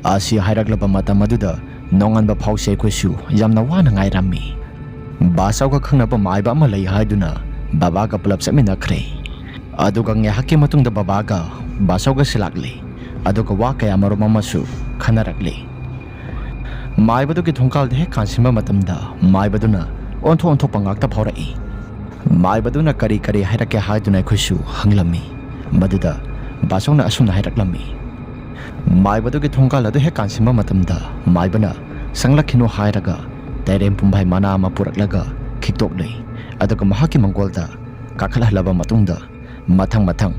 ꯑꯁꯤ ꯍꯥꯏꯔꯛꯂꯕ ꯃꯇꯝ ꯑꯗꯨꯗ ꯅꯣꯡꯉꯥꯟꯕ ꯐꯥꯎꯁꯦ ꯑꯩꯈꯣꯏꯁꯨ ꯌꯥꯝꯅ ꯋꯥꯅ ꯉꯥꯏꯔꯝꯃꯤ꯫ ꯕꯥꯆꯧꯒ ꯈꯪꯅꯕ ꯃꯥꯏꯕ ꯑꯃ ꯂꯩ ꯍꯥꯏꯗꯨꯅ ꯕꯕꯥꯒ ꯄꯨꯂꯞ ꯆꯠꯃꯤꯟꯅꯈ꯭ꯔꯦ꯫ ꯑꯗꯨꯒ ꯉꯥꯏꯍꯥꯛꯀꯤ ꯃꯇꯨꯡꯗ ꯕꯕꯥꯒ ꯕꯥꯆꯧꯒꯁꯨ ꯂꯥꯛꯂꯦ꯫ ꯑꯗꯨꯒ ꯋꯥ ꯀꯌꯥ ꯃꯔꯨꯝ ꯑꯃꯁꯨ ꯈꯟꯅꯔꯛꯂꯦ꯫ ꯃꯥꯏꯕꯗꯨꯒꯤ ꯊꯣꯡꯀꯥꯜꯗ ꯍꯦꯛ ꯀꯥꯟꯁꯤꯟꯕ ꯃꯇꯝꯗ ꯃꯥꯏꯕꯗꯨꯅ ꯑꯣꯟꯊꯣꯛ ꯑꯣꯟꯊꯣꯛꯄ ꯉꯥꯛꯇ ꯐꯥꯎꯔꯛꯏ꯫ ꯃꯥꯏꯕꯗꯨꯅ ꯀꯔꯤ ꯀꯔꯤ ꯍꯥꯏꯔꯛꯀꯦ ꯍꯥꯏꯗꯨꯅ ꯑꯩꯈꯣꯏꯁꯨ ꯍꯪꯂꯝꯃꯤ꯫ ꯃꯗꯨꯗ ꯕꯥꯆꯧꯅ ꯑꯁꯨꯝꯅ ꯍꯥꯏꯔꯛꯂꯝꯃꯤ, "ꯃꯥꯏꯕꯗꯨꯒꯤ ꯊꯣꯡꯒꯥꯜ ꯑꯗꯨ ꯍꯦꯛ ꯀꯥꯟꯁꯤꯟꯕ ꯃꯇꯝꯗ ꯃꯥꯏꯕꯅ ꯆꯪꯂꯛꯈꯤꯅꯨ ꯍꯥꯏꯔꯒ ꯇꯩꯔꯦꯝ ꯄꯨꯝꯐꯥꯏ ꯃꯅꯥ ꯑꯃ ꯄꯨꯔꯛꯂꯒ ꯈꯤꯛꯇꯣꯛꯂꯦ꯫ ꯑꯗꯨꯒ ꯃꯍꯥꯛꯀꯤ ꯃꯪꯒꯣꯜꯗ ꯀꯥꯈꯠꯍꯜꯂꯕ ꯃꯇꯨꯡꯗ ꯃꯊꯪ ꯃꯊꯪ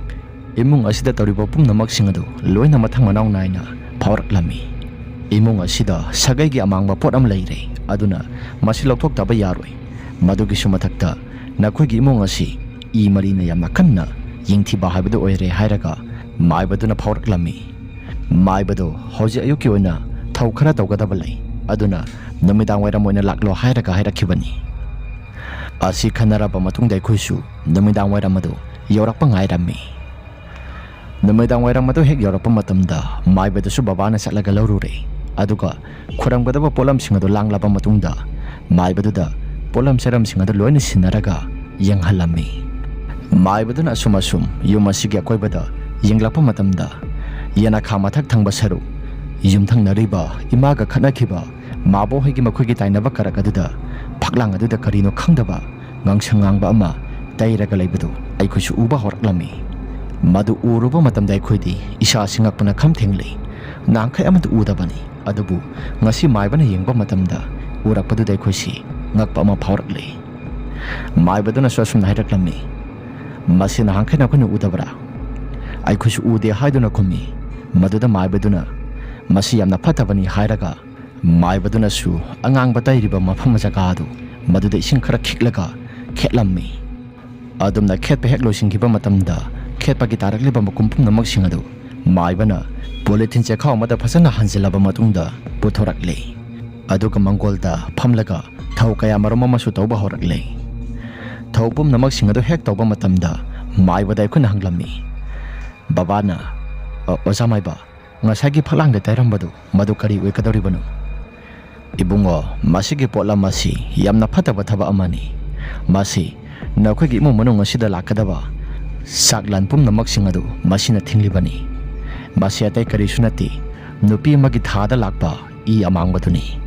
ꯏꯃꯨꯡ ꯑꯁꯤꯗ ꯇꯧꯔꯤꯕ ꯄꯨꯝꯅꯃꯛꯁꯤꯡ ꯑꯗꯨ ꯂꯣꯏꯅ ꯃꯊꯪ ꯃꯅꯥꯎ ꯅꯥꯏꯅ ꯐꯥꯎꯔꯛꯂꯝꯃꯤ꯫ ꯏꯃꯨꯡ ꯑꯁꯤꯗ ꯁꯥꯒꯩꯒꯤ ꯑꯃꯥꯡꯕ ꯄꯣꯠ ꯑꯃ ꯂꯩꯔꯦ꯫ ꯑꯗꯨꯅ ꯃꯁꯤ ꯂꯧꯊꯣꯛꯇꯕ ꯌꯥꯔꯣꯏ꯫ ꯃꯗꯨꯒꯤꯁꯨ ꯃꯊꯛꯇ ꯅꯈꯣꯏꯒꯤ ꯏꯃꯨꯡ ꯑꯁꯤ ꯏ ꯃꯔꯤꯅ ꯌꯥꯝꯅ ꯀꯟꯅ ꯌꯦꯡꯊꯤꯕ ꯍꯥꯏꯕꯗꯨ ꯑꯣꯏꯔꯦ ꯍꯥꯏꯔꯒ ꯃꯥꯏꯕꯗꯨꯅ ꯐꯥꯎꯔꯛꯂꯝꯃꯤ꯫ ꯃꯥꯏꯕꯗꯣ ꯍꯧꯖꯤꯛ ꯑꯌꯨꯛꯀꯤ ꯑꯣꯏꯅ ꯊꯧ ꯈꯔ ꯇꯧꯒꯗꯕ ꯂꯩ, ꯑꯗꯨꯅ ꯅꯨꯃꯤꯗꯥꯡ ꯋꯥꯏꯔꯝ ꯑꯣꯏꯅ ꯂꯥꯛꯂꯣ ꯍꯥꯏꯔꯒ ꯍꯥꯏꯔꯛꯈꯤꯕꯅꯤ꯫ ꯑꯁꯤ ꯈꯟꯅꯔꯕ ꯃꯇꯨꯡꯗ ꯑꯩꯈꯣꯏꯁꯨ ꯅꯨꯃꯤꯗꯥꯡ ꯋꯥꯏꯔꯝ ꯑꯗꯨ ꯌꯧꯔꯛꯄ ꯉꯥꯏꯔꯝꯃꯤ꯫ ꯅꯨꯃꯤꯗꯥꯡ ꯋꯥꯏꯔꯝ ꯑꯗꯨ ꯍꯦꯛ ꯌꯧꯔꯛꯄ ꯃꯇꯝꯗ ꯃꯥꯏꯕꯗꯨꯁꯨ ꯕꯕꯥꯅ ꯆꯠꯂꯒ ꯂꯧꯔꯨꯔꯦ꯫ ꯑꯗꯨꯒ ꯈꯨꯔꯝꯒꯗꯕ ꯄꯣꯠꯂꯝꯁꯤꯡ ꯑꯗꯨ ꯂꯥꯡꯂꯕ ꯃꯇꯨꯡꯗ ꯃꯥꯏꯕꯗꯨꯗ ꯄꯣꯠꯂꯝ ꯆꯩꯔꯝꯁꯤꯡ ꯑꯗꯨ ꯂꯣꯏꯅ ꯁꯤꯟꯅꯔꯒ ꯌꯦꯡꯍꯜꯂꯝꯃꯤ꯫ ꯃꯥꯏꯕꯗꯨꯅ ꯑꯁꯨꯝ ꯑꯁꯨꯝ ꯌꯨꯝ ꯑꯁꯤꯒꯤ ꯑꯀꯣꯏꯕꯗ ꯌꯦꯡꯂꯛꯄ ꯃꯇꯝꯗ ꯌꯦꯅꯈꯥ ꯃꯊꯛ ꯊꯪꯕ ꯁꯔꯨꯛ ꯌꯨꯝꯊꯪꯅꯔꯤꯕ ꯏꯃꯥꯒ ꯈꯠꯅꯈꯤꯕ ꯃꯥꯕꯣ ꯍꯣꯏꯒꯤ ꯃꯈꯣꯏꯒꯤ ꯇꯥꯏꯅꯕ ꯀꯔꯛ ꯑꯗꯨꯗ ꯐꯛꯂꯥꯡ ꯑꯗꯨꯗ ꯀꯔꯤꯅꯣ ꯈꯪꯗꯕ ꯉꯥꯡꯁꯪ ꯉꯥꯡꯕ ꯑꯃ ꯇꯩꯔꯒ ꯂꯩꯕꯗꯨ ꯑꯩꯈꯣꯏꯁꯨ ꯎꯕ ꯍꯧꯔꯛꯂꯝꯃꯤ꯫ ꯃꯗꯨ ꯎꯔꯨꯕ ꯃꯇꯝꯗ ꯑꯩꯈꯣꯏꯗꯤ ꯏꯁꯥꯁꯤ ꯉꯛꯄꯅ ꯈꯝ ꯊꯦꯡꯂꯤ꯫ ꯅꯍꯥꯟꯈꯩ ꯑꯃꯠꯇ ꯎꯗꯕꯅꯤ, ꯑꯗꯨꯕꯨ ꯉꯁꯤ ꯃꯥꯏꯕꯅ ꯌꯦꯡꯕ ꯃꯇꯝꯗ ꯎꯔꯛꯄꯗꯨꯗ ꯑꯩꯈꯣꯏꯁꯤ ꯉꯛꯄ ꯑꯃ ꯐꯥꯎꯔꯛꯂꯤ꯫ ꯃꯥꯏꯕꯗꯨꯅꯁꯨ ꯑꯁꯨꯝꯅ ꯍꯥꯏꯔꯛꯂꯝꯃꯤ, "ꯃꯁꯤ ꯅꯍꯥꯟꯈꯩ ꯅꯈꯣꯏꯅ ꯎꯗꯕ꯭ꯔꯥ?" ꯑꯩꯈꯣꯏꯁꯨ ꯎꯗꯦ ꯍꯥꯏꯗꯨꯅ ꯈꯨꯝꯃꯤ꯫ ꯃꯗꯨꯗ ꯃꯥꯏꯕꯗꯨꯅ, "ꯃꯁꯤ ꯌꯥꯝꯅ ꯐꯠꯇꯕꯅꯤ" ꯍꯥꯏꯔꯒ ꯃꯥꯏꯕꯗꯨꯅꯁꯨ ꯑꯉꯥꯡꯕ ꯇꯩꯔꯤꯕ ꯃꯐꯝ ꯖꯒꯥ ꯑꯗꯨ ꯃꯗꯨꯗ ꯏꯁꯤꯡ ꯈꯔ ꯈꯤꯛꯂꯒ ꯈꯦꯠꯂꯝꯃꯤ꯫ ꯑꯗꯨꯝꯅ ꯈꯦꯠꯄ ꯍꯦꯛ ꯂꯣꯏꯁꯤꯟꯈꯤꯕ ꯃꯇꯝꯗ ꯈꯦꯠꯄꯒꯤ ꯇꯥꯔꯛꯂꯤꯕ ꯃꯀꯨꯝ ꯄꯨꯝꯅꯃꯛꯁꯤꯡ ꯑꯗꯨ ꯃꯥꯏꯕꯅ ꯄꯣꯂꯤꯊꯤꯟ ꯆꯦꯈꯥꯎ ꯑꯃꯗ ꯐꯖꯅ ꯍꯟꯖꯤꯜꯂꯕ ꯃꯇꯨꯡꯗ ꯄꯨꯊꯣꯔꯛꯂꯦ꯫ ꯑꯗꯨꯒ ꯃꯪꯒꯣꯜꯗ ꯐꯝꯂꯒ ꯊꯧ ꯀꯌꯥ ꯃꯔꯨꯝ ꯑꯃꯁꯨ ꯇꯧꯕ ꯍꯧꯔꯛꯂꯦ꯫ ꯊꯧ ꯄꯨꯝꯅꯃꯛꯁꯤꯡ ꯑꯗꯨ ꯍꯦꯛ ꯇꯧꯕ ꯃꯇꯝꯗ ꯃꯥꯏꯕꯗ ꯑꯩꯈꯣꯏꯅ ꯍꯪꯂꯝꯃꯤ꯫ ꯕꯕꯥꯅ, "ꯑ, ꯑꯣꯖꯥ ꯃꯥꯏꯕ, ꯉꯁꯥꯏꯒꯤ ꯐꯛꯂꯥꯡꯗ ꯇꯩꯔꯝꯕꯗꯨ ꯃꯗꯨ ꯀꯔꯤ ꯑꯣꯏꯒꯗꯧꯔꯤꯕꯅꯣ?" "ꯏꯕꯨꯡꯉꯣ, ꯃꯁꯤꯒꯤ ꯄꯣꯠꯂꯝ ꯑꯁꯤ ꯌꯥꯝꯅ ꯐꯠꯇꯕ ꯊꯕꯛ ꯑꯃꯅꯤ꯫ ꯃꯁꯤ ꯅꯈꯣꯏꯒꯤ ꯏꯃꯨꯡ ꯃꯅꯨꯡ ꯑꯁꯤꯗ ꯂꯥꯛꯀꯗꯕ ꯆꯥꯛꯂꯥꯟ ꯄꯨꯝꯅꯃꯛꯁꯤꯡ ꯑꯗꯨ ꯃꯁꯤꯅ ꯊꯤꯡꯂꯤꯕꯅꯤ꯫ ꯃꯁꯤ ꯑꯇꯩ ꯀꯔꯤꯁꯨ ꯅꯠꯇꯦ, ꯅꯨꯄꯤ ꯑꯃꯒꯤ ꯊꯥꯗ ꯂꯥꯛꯄ ꯏ ꯑꯃꯥꯡꯕꯗꯨꯅꯤ꯫"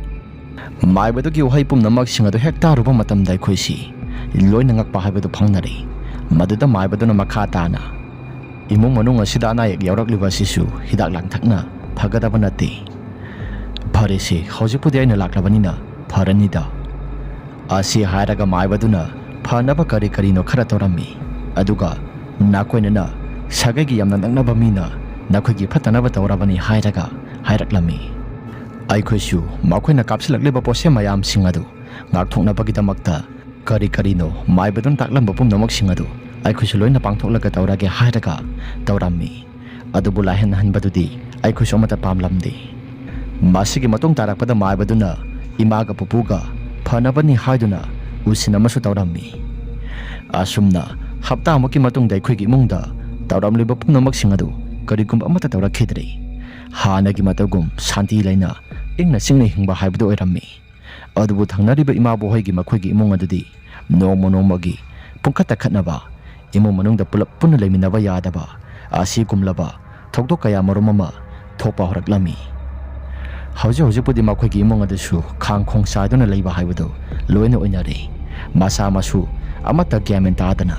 ꯃꯥꯏꯕꯗꯨꯒꯤ ꯋꯥꯍꯩ ꯄꯨꯝꯅꯃꯛꯁꯤꯡ ꯑꯗꯨ ꯍꯦꯛ ꯇꯥꯔꯨꯕ ꯃꯇꯝꯗ ꯑꯩꯈꯣꯏꯁꯤ ꯂꯣꯏꯅ ꯉꯛꯄ ꯍꯥꯏꯕꯗꯨ ꯐꯥꯎꯅꯔꯦ꯫ ꯃꯗꯨꯗ ꯃꯥꯏꯕꯗꯨꯅ ꯃꯈꯥ ꯇꯥꯅ, "ꯏꯃꯨꯡ ꯃꯅꯨꯡ ꯑꯁꯤꯗ ꯑꯅꯥ ꯑꯌꯦꯛ ꯌꯥꯎꯔꯛꯂꯤꯕ ꯑꯁꯤꯁꯨ ꯍꯤꯗꯥꯛ ꯂꯥꯡꯊꯛꯅ ꯐꯒꯗꯕ ꯅꯠꯇꯦ꯫ ꯐꯔꯦꯁꯦ, ꯍꯧꯖꯤꯛꯄꯨꯗꯤ ꯑꯩꯅ ꯂꯥꯛꯂꯕꯅꯤꯅ ꯐꯔꯅꯤꯗ꯫" ꯑꯁꯤ ꯍꯥꯏꯔꯒ ꯃꯥꯏꯕꯗꯨꯅ ꯐꯅꯕ ꯀꯔꯤ ꯀꯔꯤꯅꯣ ꯈꯔ ꯇꯧꯔꯝꯃꯤ꯫ ꯑꯗꯨꯒ ꯅꯥꯀꯣꯏꯅꯅ ꯁꯥꯒꯩꯒꯤ ꯌꯥꯝꯅ ꯅꯛꯅꯕ ꯃꯤꯅ ꯅꯈꯣꯏꯒꯤ ꯐꯠꯇꯅꯕ ꯇꯧꯔꯕꯅꯤ ꯍꯥꯏꯔꯒ ꯍꯥꯏꯔꯛꯂꯝꯃꯤ꯫ ꯑꯩꯈꯣꯏꯁꯨ ꯃꯈꯣꯏꯅ ꯀꯥꯞꯁꯤꯜꯂꯛꯂꯤꯕ ꯄꯣꯠꯁꯦꯝ ꯃꯌꯥꯝꯁꯤꯡ ꯑꯗꯨ ꯉꯥꯛꯊꯣꯛꯅꯕꯒꯤꯗꯃꯛꯇ ꯀꯔꯤ ꯀꯔꯤꯅꯣ ꯃꯥꯏꯕꯗꯨꯅ ꯇꯥꯛꯂꯝꯕ ꯄꯨꯝꯅꯃꯛꯁꯤꯡ ꯑꯗꯨ ꯑꯩꯈꯣꯏꯁꯨ ꯂꯣꯏꯅ ꯄꯥꯡꯊꯣꯛꯂꯒ ꯇꯧꯔꯒꯦ ꯍꯥꯏꯔꯒ ꯇꯧꯔꯝꯃꯤ꯫ ꯑꯗꯨꯕꯨ ꯂꯥꯏꯍꯟꯍꯟꯕꯗꯨꯗꯤ ꯑꯩꯈꯣꯏꯁꯨ ꯑꯃꯠꯇ ꯄꯥꯝꯂꯝꯗꯦ꯫ ꯃꯁꯤꯒꯤ ꯃꯇꯨꯡ ꯇꯥꯔꯛꯄꯗ ꯃꯥꯏꯕꯗꯨꯅ ꯏꯃꯥꯒ ꯄꯨꯄꯨꯒ ꯐꯅꯕꯅꯤ ꯍꯥꯏꯗꯨꯅ ꯎꯁꯤꯟ ꯑꯃꯁꯨ ꯇꯧꯔꯝꯃꯤ꯫ ꯑꯁꯨꯝꯅ ꯍꯞꯇꯥꯃꯨꯛꯀꯤ ꯃꯇꯨꯡꯗ ꯑꯩꯈꯣꯏꯒꯤ ꯏꯃꯨꯡꯗ ꯇꯧꯔꯝꯂꯤꯕ ꯄꯨꯝꯅꯃꯛꯁꯤꯡ ꯑꯗꯨ ꯀꯔꯤꯒꯨꯝꯕ ꯑꯃꯠꯇ ꯇꯧꯔꯛꯈꯤꯗ꯭ꯔꯦ꯫ ꯍꯥꯟꯅꯒꯤ ꯃꯇꯧꯒꯨꯝ ꯁꯥꯟꯇꯤ ꯂꯩꯅ ꯏꯪꯅ ꯆꯤꯛꯅ ꯍꯤꯡꯕ ꯍꯥꯏꯕꯗꯨ ꯑꯣꯏꯔꯝꯃꯤ꯫ ꯑꯗꯨꯕꯨ ꯊꯪꯅꯔꯤꯕ ꯏꯃꯥꯕꯣꯛ ꯍꯣꯏꯒꯤ ꯃꯈꯣꯏꯒꯤ ꯏꯃꯨꯡ ꯑꯗꯨꯗꯤ ꯅꯣꯡꯃ ꯅꯣꯡꯃꯒꯤ ꯄꯨꯡꯈꯠꯇ ꯈꯠꯅꯕ, ꯏꯃꯨꯡ ꯃꯅꯨꯡꯗ ꯄꯨꯂꯞ ꯄꯨꯟꯅ ꯂꯩꯃꯤꯟꯅꯕ ꯌꯥꯗꯕ ꯑꯁꯤꯒꯨꯝꯂꯕ ꯊꯧꯗꯣꯛ ꯀꯌꯥ ꯃꯔꯨꯝ ꯑꯃ ꯊꯣꯛꯄ ꯍꯧꯔꯛꯂꯝꯃꯤ꯫ ꯍꯧꯖꯤꯛ ꯍꯧꯖꯤꯛꯄꯨꯗꯤ ꯃꯈꯣꯏꯒꯤ ꯏꯃꯨꯡ ꯑꯗꯨꯁꯨ ꯈꯥꯡ ꯈꯣꯡ ꯆꯥꯏꯗꯨꯅ ꯂꯩꯕ ꯍꯥꯏꯕꯗꯨ ꯂꯣꯏꯅ ꯑꯣꯏꯅꯔꯦ꯫ ꯃꯁꯥ ꯃꯁꯨ ꯑꯃꯠꯇ ꯒ꯭ꯌꯥꯟ ꯃꯦꯟ ꯇꯥꯗꯅ꯫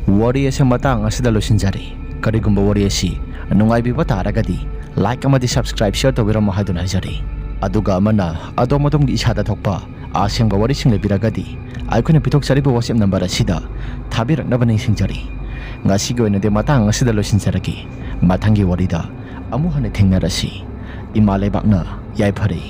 ꯋꯥꯔꯤ ꯑꯁꯤ ꯃꯇꯥꯡ ꯑꯁꯤꯗ ꯂꯣꯏꯁꯤꯟꯖꯔꯦ꯫ ꯀꯔꯤꯒꯨꯝꯕ ꯋꯥꯔꯤ ꯑꯁꯤ ꯅꯨꯡꯉꯥꯏꯕꯤꯕ ꯇꯥꯔꯒꯗꯤ like ꯑꯃꯗꯤ subscribe, share ꯇꯧꯕꯤꯔꯝꯃꯣ ꯍꯥꯏꯗꯨꯅ ꯍꯥꯏꯖꯔꯤ꯫ ꯑꯗꯨꯒ ꯑꯃꯅ ꯑꯗꯣꯝ ꯑꯗꯣꯝꯒꯤ ꯏꯁꯥꯗ ꯊꯣꯛꯄ ꯑꯁꯦꯡꯕ ꯋꯥꯔꯤꯁꯤꯡ ꯂꯩꯕꯤꯔꯒꯗꯤ ꯑꯩꯈꯣꯏꯅ ꯄꯤꯊꯣꯛꯆꯔꯤꯕ WhatsApp number ꯑꯁꯤꯗ ꯊꯥꯕꯤꯔꯛꯅꯕ ꯅꯤꯡꯁꯤꯡꯖꯔꯤ꯫ ꯉꯁꯤꯒꯤ ꯑꯣꯏꯅꯗꯤ ꯃꯇꯥꯡ ꯑꯁꯤꯗ ꯂꯣꯏꯁꯤꯟꯖꯔꯒꯦ꯫ ꯃꯊꯪꯒꯤ ꯋꯥꯔꯤꯗ ꯑꯃꯨꯛ ꯍꯟꯅ ꯊꯦꯡꯅꯔꯁꯤ꯫ ꯏꯃꯥ ꯂꯩꯕꯥꯛꯅ ꯌꯥꯏꯐꯔꯦ꯫